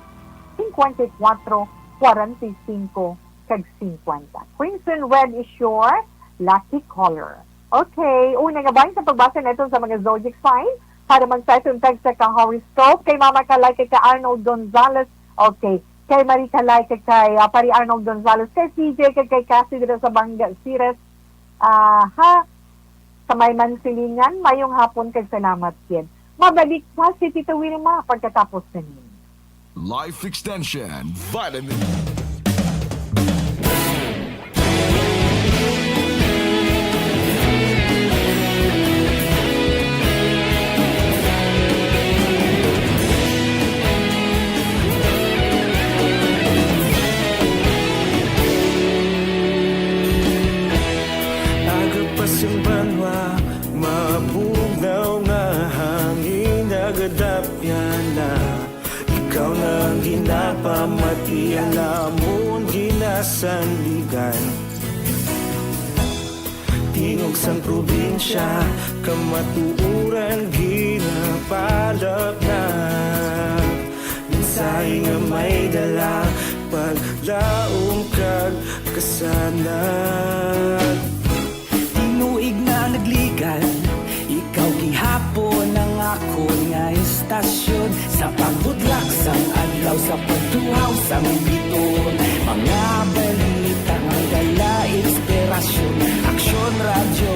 cincuenta y cuatro, cuarenta y cinco, kag cincuenta. Crimson red is your lucky color. Okay, una nga bahin sa pagbasa naton sa mga zodiac sign para man sa aton tagsa ka horoscope kay Mama Kalay kag kay Arnold Gonzalez. Okay, kay Marie Kalay kag kay, ah, Pari Arnold Gonzalez, kay C J kag kay Cassie dira sa Banga, Ceres. Ah, ha? Sa may Mansilingan, mayong hapon kag salamat gid. Mabalik pa si Tita Wilma pagkatapos sini. Life Extension Vitamin. Aga pa sing banwa, mabugnaw nga hangin nagadapyan na. Ikaw na ang ginapamati, alamon ginasandigan. Tingog sang probinsya, kamatuoran ginapalap na. Mensahe nga may dala, paglaom kag kasanag. Tinuig na nagligan, ikaw gihapon ang akon nga istasyon. Sa pagbudlak sang adlaw, sa pagtuhaw sang biton, mga balita nga dala inspirasyon. Aksyon Radyo,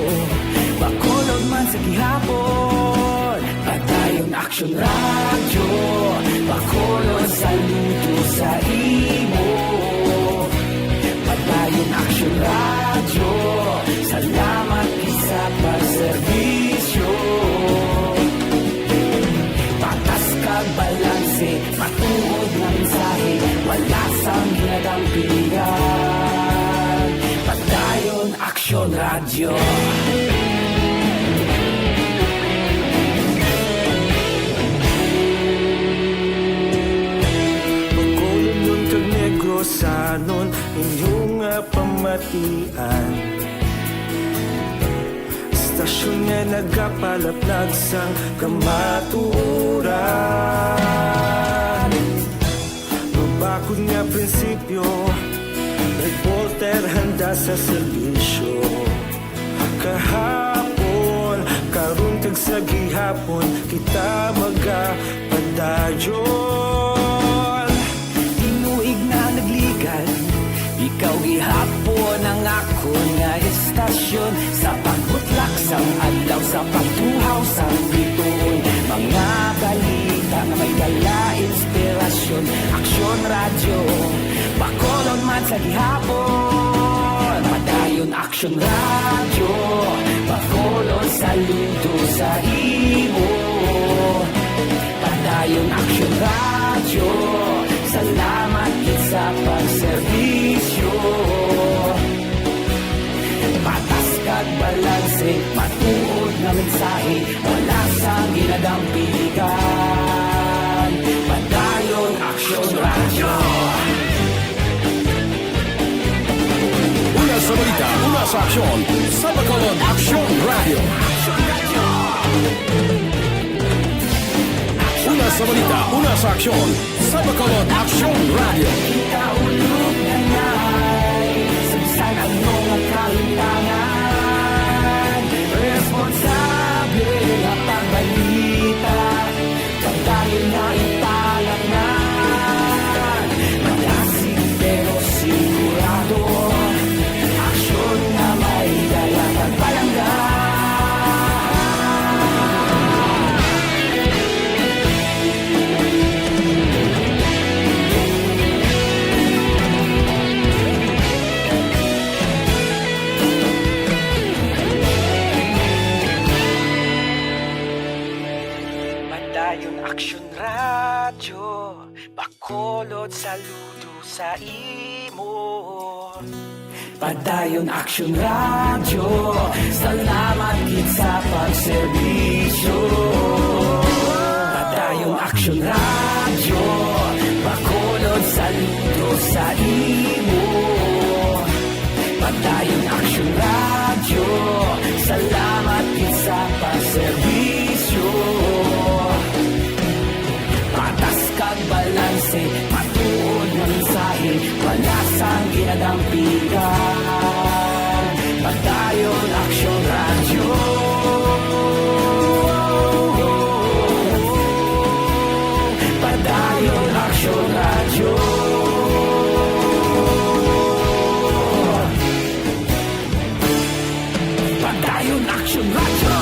Bacolod man sa gihapon. Padayon Aksyon Radyo, Bacolod, saludo sa imo. Padayon Aksyon Radyo, salamat gid sa pagserbisyo. Patas kag balanse, matuod nga mensahe, wala sang ginadampigan. Padayon Aksyon Radyo. Bacolodnon kag Negrosanon, inyo nga pamatian. Aksyon nga nagapalaplag sang kamatuoran. Mabakod nga prinsipyo, reporter handa sa serbisyo. Kahapon, karon kag sa gihapon, kita magapadayon. Tinuig na nagligan, ikaw gihapon ang akon nga estasyon. Sa pagbutlak sang adlaw, sa pagtuhaw sang bituon, mga balita nga may dala inspirasyon. Aksyon Radyo, Bacolod man sa gihapon. Padayon Aksyon Radyo, Bacolod, saludo sa imo. Padayon Aksyon Radyo, salamat gid sa pagserbisyo. Patas kag balanse, matuod nga mensahe, wala sang ginadampigan. Padayon Aksyon Radyo. Una sa balita, una sa aksyon, sa Bacolod Aksyon Radyo. Una sa balita, una sa aksyon, sa Bacolod Aksyon Radyo. Ikaulo nga nay, sa bisan ano nga kahimtangan, responsable nga pagbalita, pagdayon nga ipalangnan, malasig pero sigurado, aksyon nga may dala pagpalangga. Padayon Aksyon Radyo, Bacolod, saludo sa imo. Padayon Aksyon Radyo, salamat gid sa pagserbisyo. Padayon Aksyon Radyo, Bacolod, saludo sa imo. Padayon Aksyon Radyo, salamat gid sa pagserbisyo. Patas kag balanse, matuod nga mensahe, wala sang ginadampigan. Padayon Aksyon Radyo. Padayon Aksyon Radyo. Padayon Aksyon Radyo.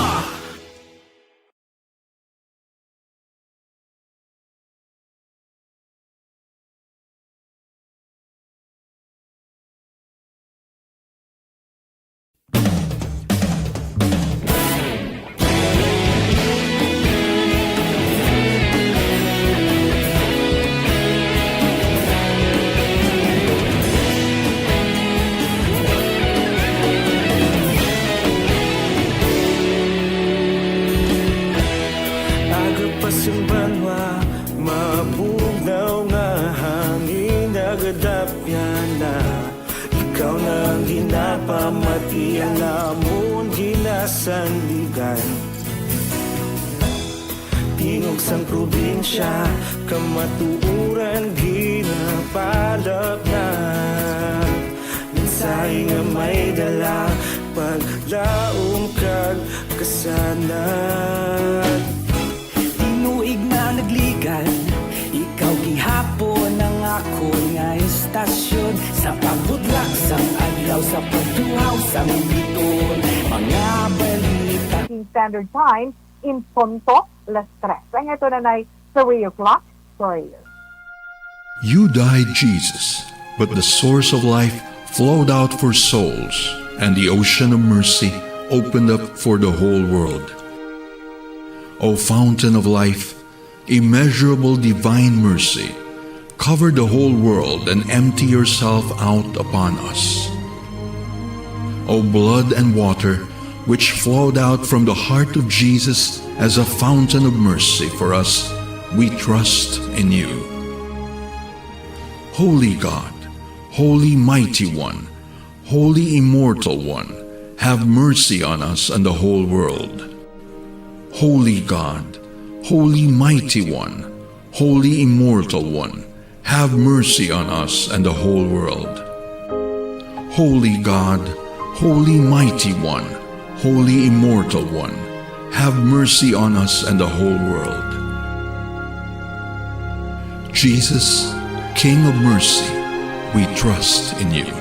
Aga pa sing banwa, mabugnaw nga hangin nagadapyan na. Ikaw na ang ginapamati, ang amon ginasandigan. Tingog sang probinsya, kamatuoran ginapalapnag. Mensahe nga may dala, paglaom kag kasanag. Tinuig na nagligan, ikaw gihapon ang akon nga estasyon. Sa pagbutlak sang adlaw, sa pagtuhaw sang bituon, mga balita. Standard Time, in punto, las tres. Ang ito na nay three o'clock, prayer. You died, Jesus, but the source of life flowed out for souls, and the ocean of mercy opened up for the whole world. O fountain of life, immeasurable divine mercy, cover the whole world and empty yourself out upon us. O blood and water, which flowed out from the heart of Jesus as a fountain of mercy for us, we trust in you. Holy God, Holy Mighty One, Holy Immortal One, have mercy on us and the whole world. Holy God, Holy Mighty One, Holy Immortal One, have mercy on us and the whole world. Holy God, Holy Mighty One, Holy Immortal One, have mercy on us and the whole world. Jesus, King of mercy, we trust in you.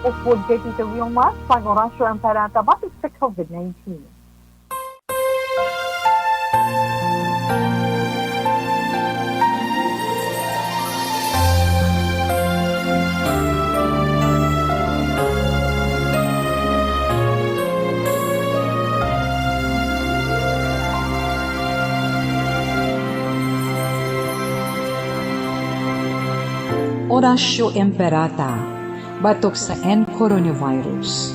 Upod kay Tito Wilma, sang Oratio Imperata batok sa COVID nineteen. Oratio Imperata batok sa N coronavirus.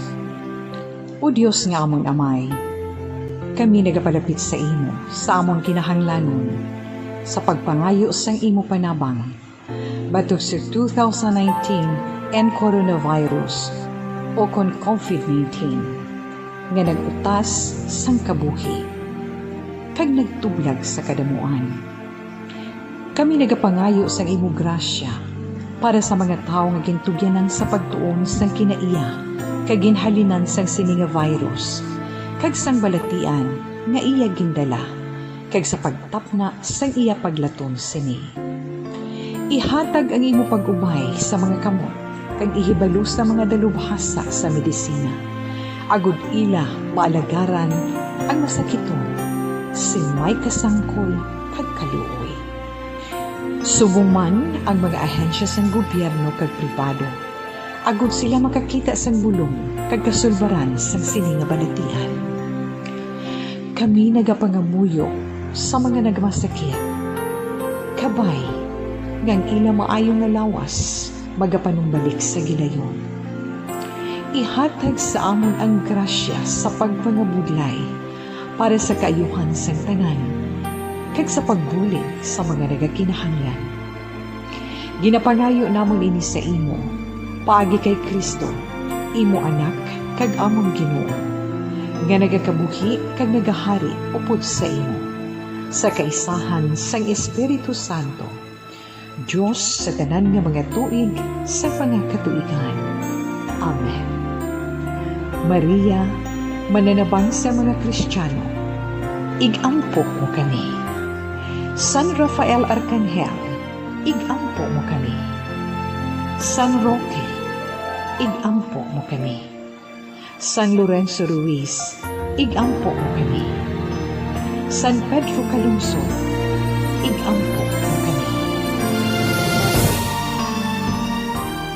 O Dios nga amon Amay, kami nagapalapit sa imo sa amon kinahanglanon sa pagpangayo sang imo panabang batok sa two thousand nineteen N coronavirus, o kon COVID nineteen, nga nag-utas sang kabuhi kag nagtublag sa kadamuan. Kami nagapangayo sang imo grasya para sa mga tawo nga gintugyanan sa pagtuon sang kinaiya kag ginhalinan sang sini nga virus kag sang balatian nga iya gindala, kag sa pagtapna sang iya paglaton sini. Ihatag ang imo pag-ubay sa mga kamot kag ihibalo sa mga dalubhasa sa medisina, agod ila maalagaran ang masakiton sing may kasangkol kag kaluoy. Subong man ang mga ahensya sang gobyerno kag pribado, agod sila makakita sang bulong kag kasulbaran sang sini nga balatian. Kami nagapangamuyo sa mga nagmasakit, kabay nga ang ila maayo nga lawas magapanumbalik sa gilayon. Ihatag sa amon ang grasya sa pagpangabudlay para sa kaayuhan sang tanan, kag sa pagbulig sa mga nagakinahanglan. Ginapangayo namon ini sa imo, paagi kay Cristo, imo Anak kag amon Ginoo, nga nagakabuhi kag nagahari upod sa imo, sa kaisahan sang Espiritu Santo, Dios sa tanan nga mga tuig sa mga katuigan. Amen. Maria, mananabang sa mga Kristiyano, ig-ampo mo kami. San Rafael Arkanghel, ig-ampo mo kami. San Roque, ig-ampo mo kami. San Lorenzo Ruiz, ig-ampo mo kami. San Pedro Calungsod, ig-ampo mo kami.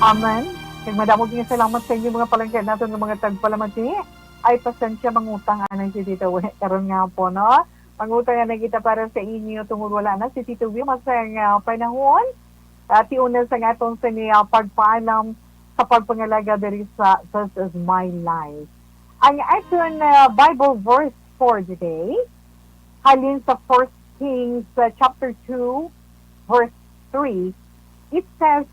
Amen. Kag madamo nga salamat sa inyo, mga palangga naton nga mga tagpalamati. Ay, pasensya, mangutang anay si Tito Wi karon nga po, no? Mangutang anay kita para sa inyo tungod wala na si Tito Wi masang, ah, panahon. Ah, tiuna sa aton sini, ah, pagpaalam sa pagpangalaga diri sa This Is My Life. Ang aton, ah, Bible verse for the day, halin sa First Kings, ah, chapter two, verse three, it says,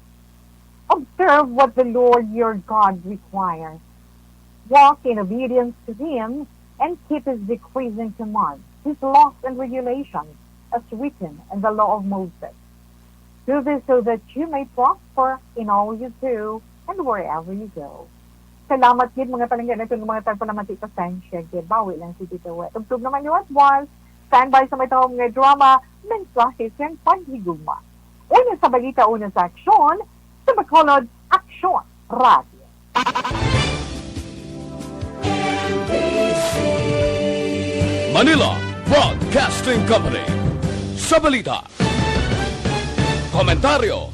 "Observe what the Lord your God requires. Walk in obedience to him and keep his decrees and commands, his laws and regulations, as written in the law of Moses. Do this so that you may prosper in all you do and wherever you go." Salamat gid, mga palangga naton nga mga tagpalamati. Pasensya gid, bawi lang si Tito Wet. Tubtob naman yung advance. Standby sa may tahom nga drama, mensahe sang paghigugma. Una sa balita, una sa aksyon, sa Bacolod Aksyon Radio. Manila Broadcasting Company. Sa balita, komentaryo,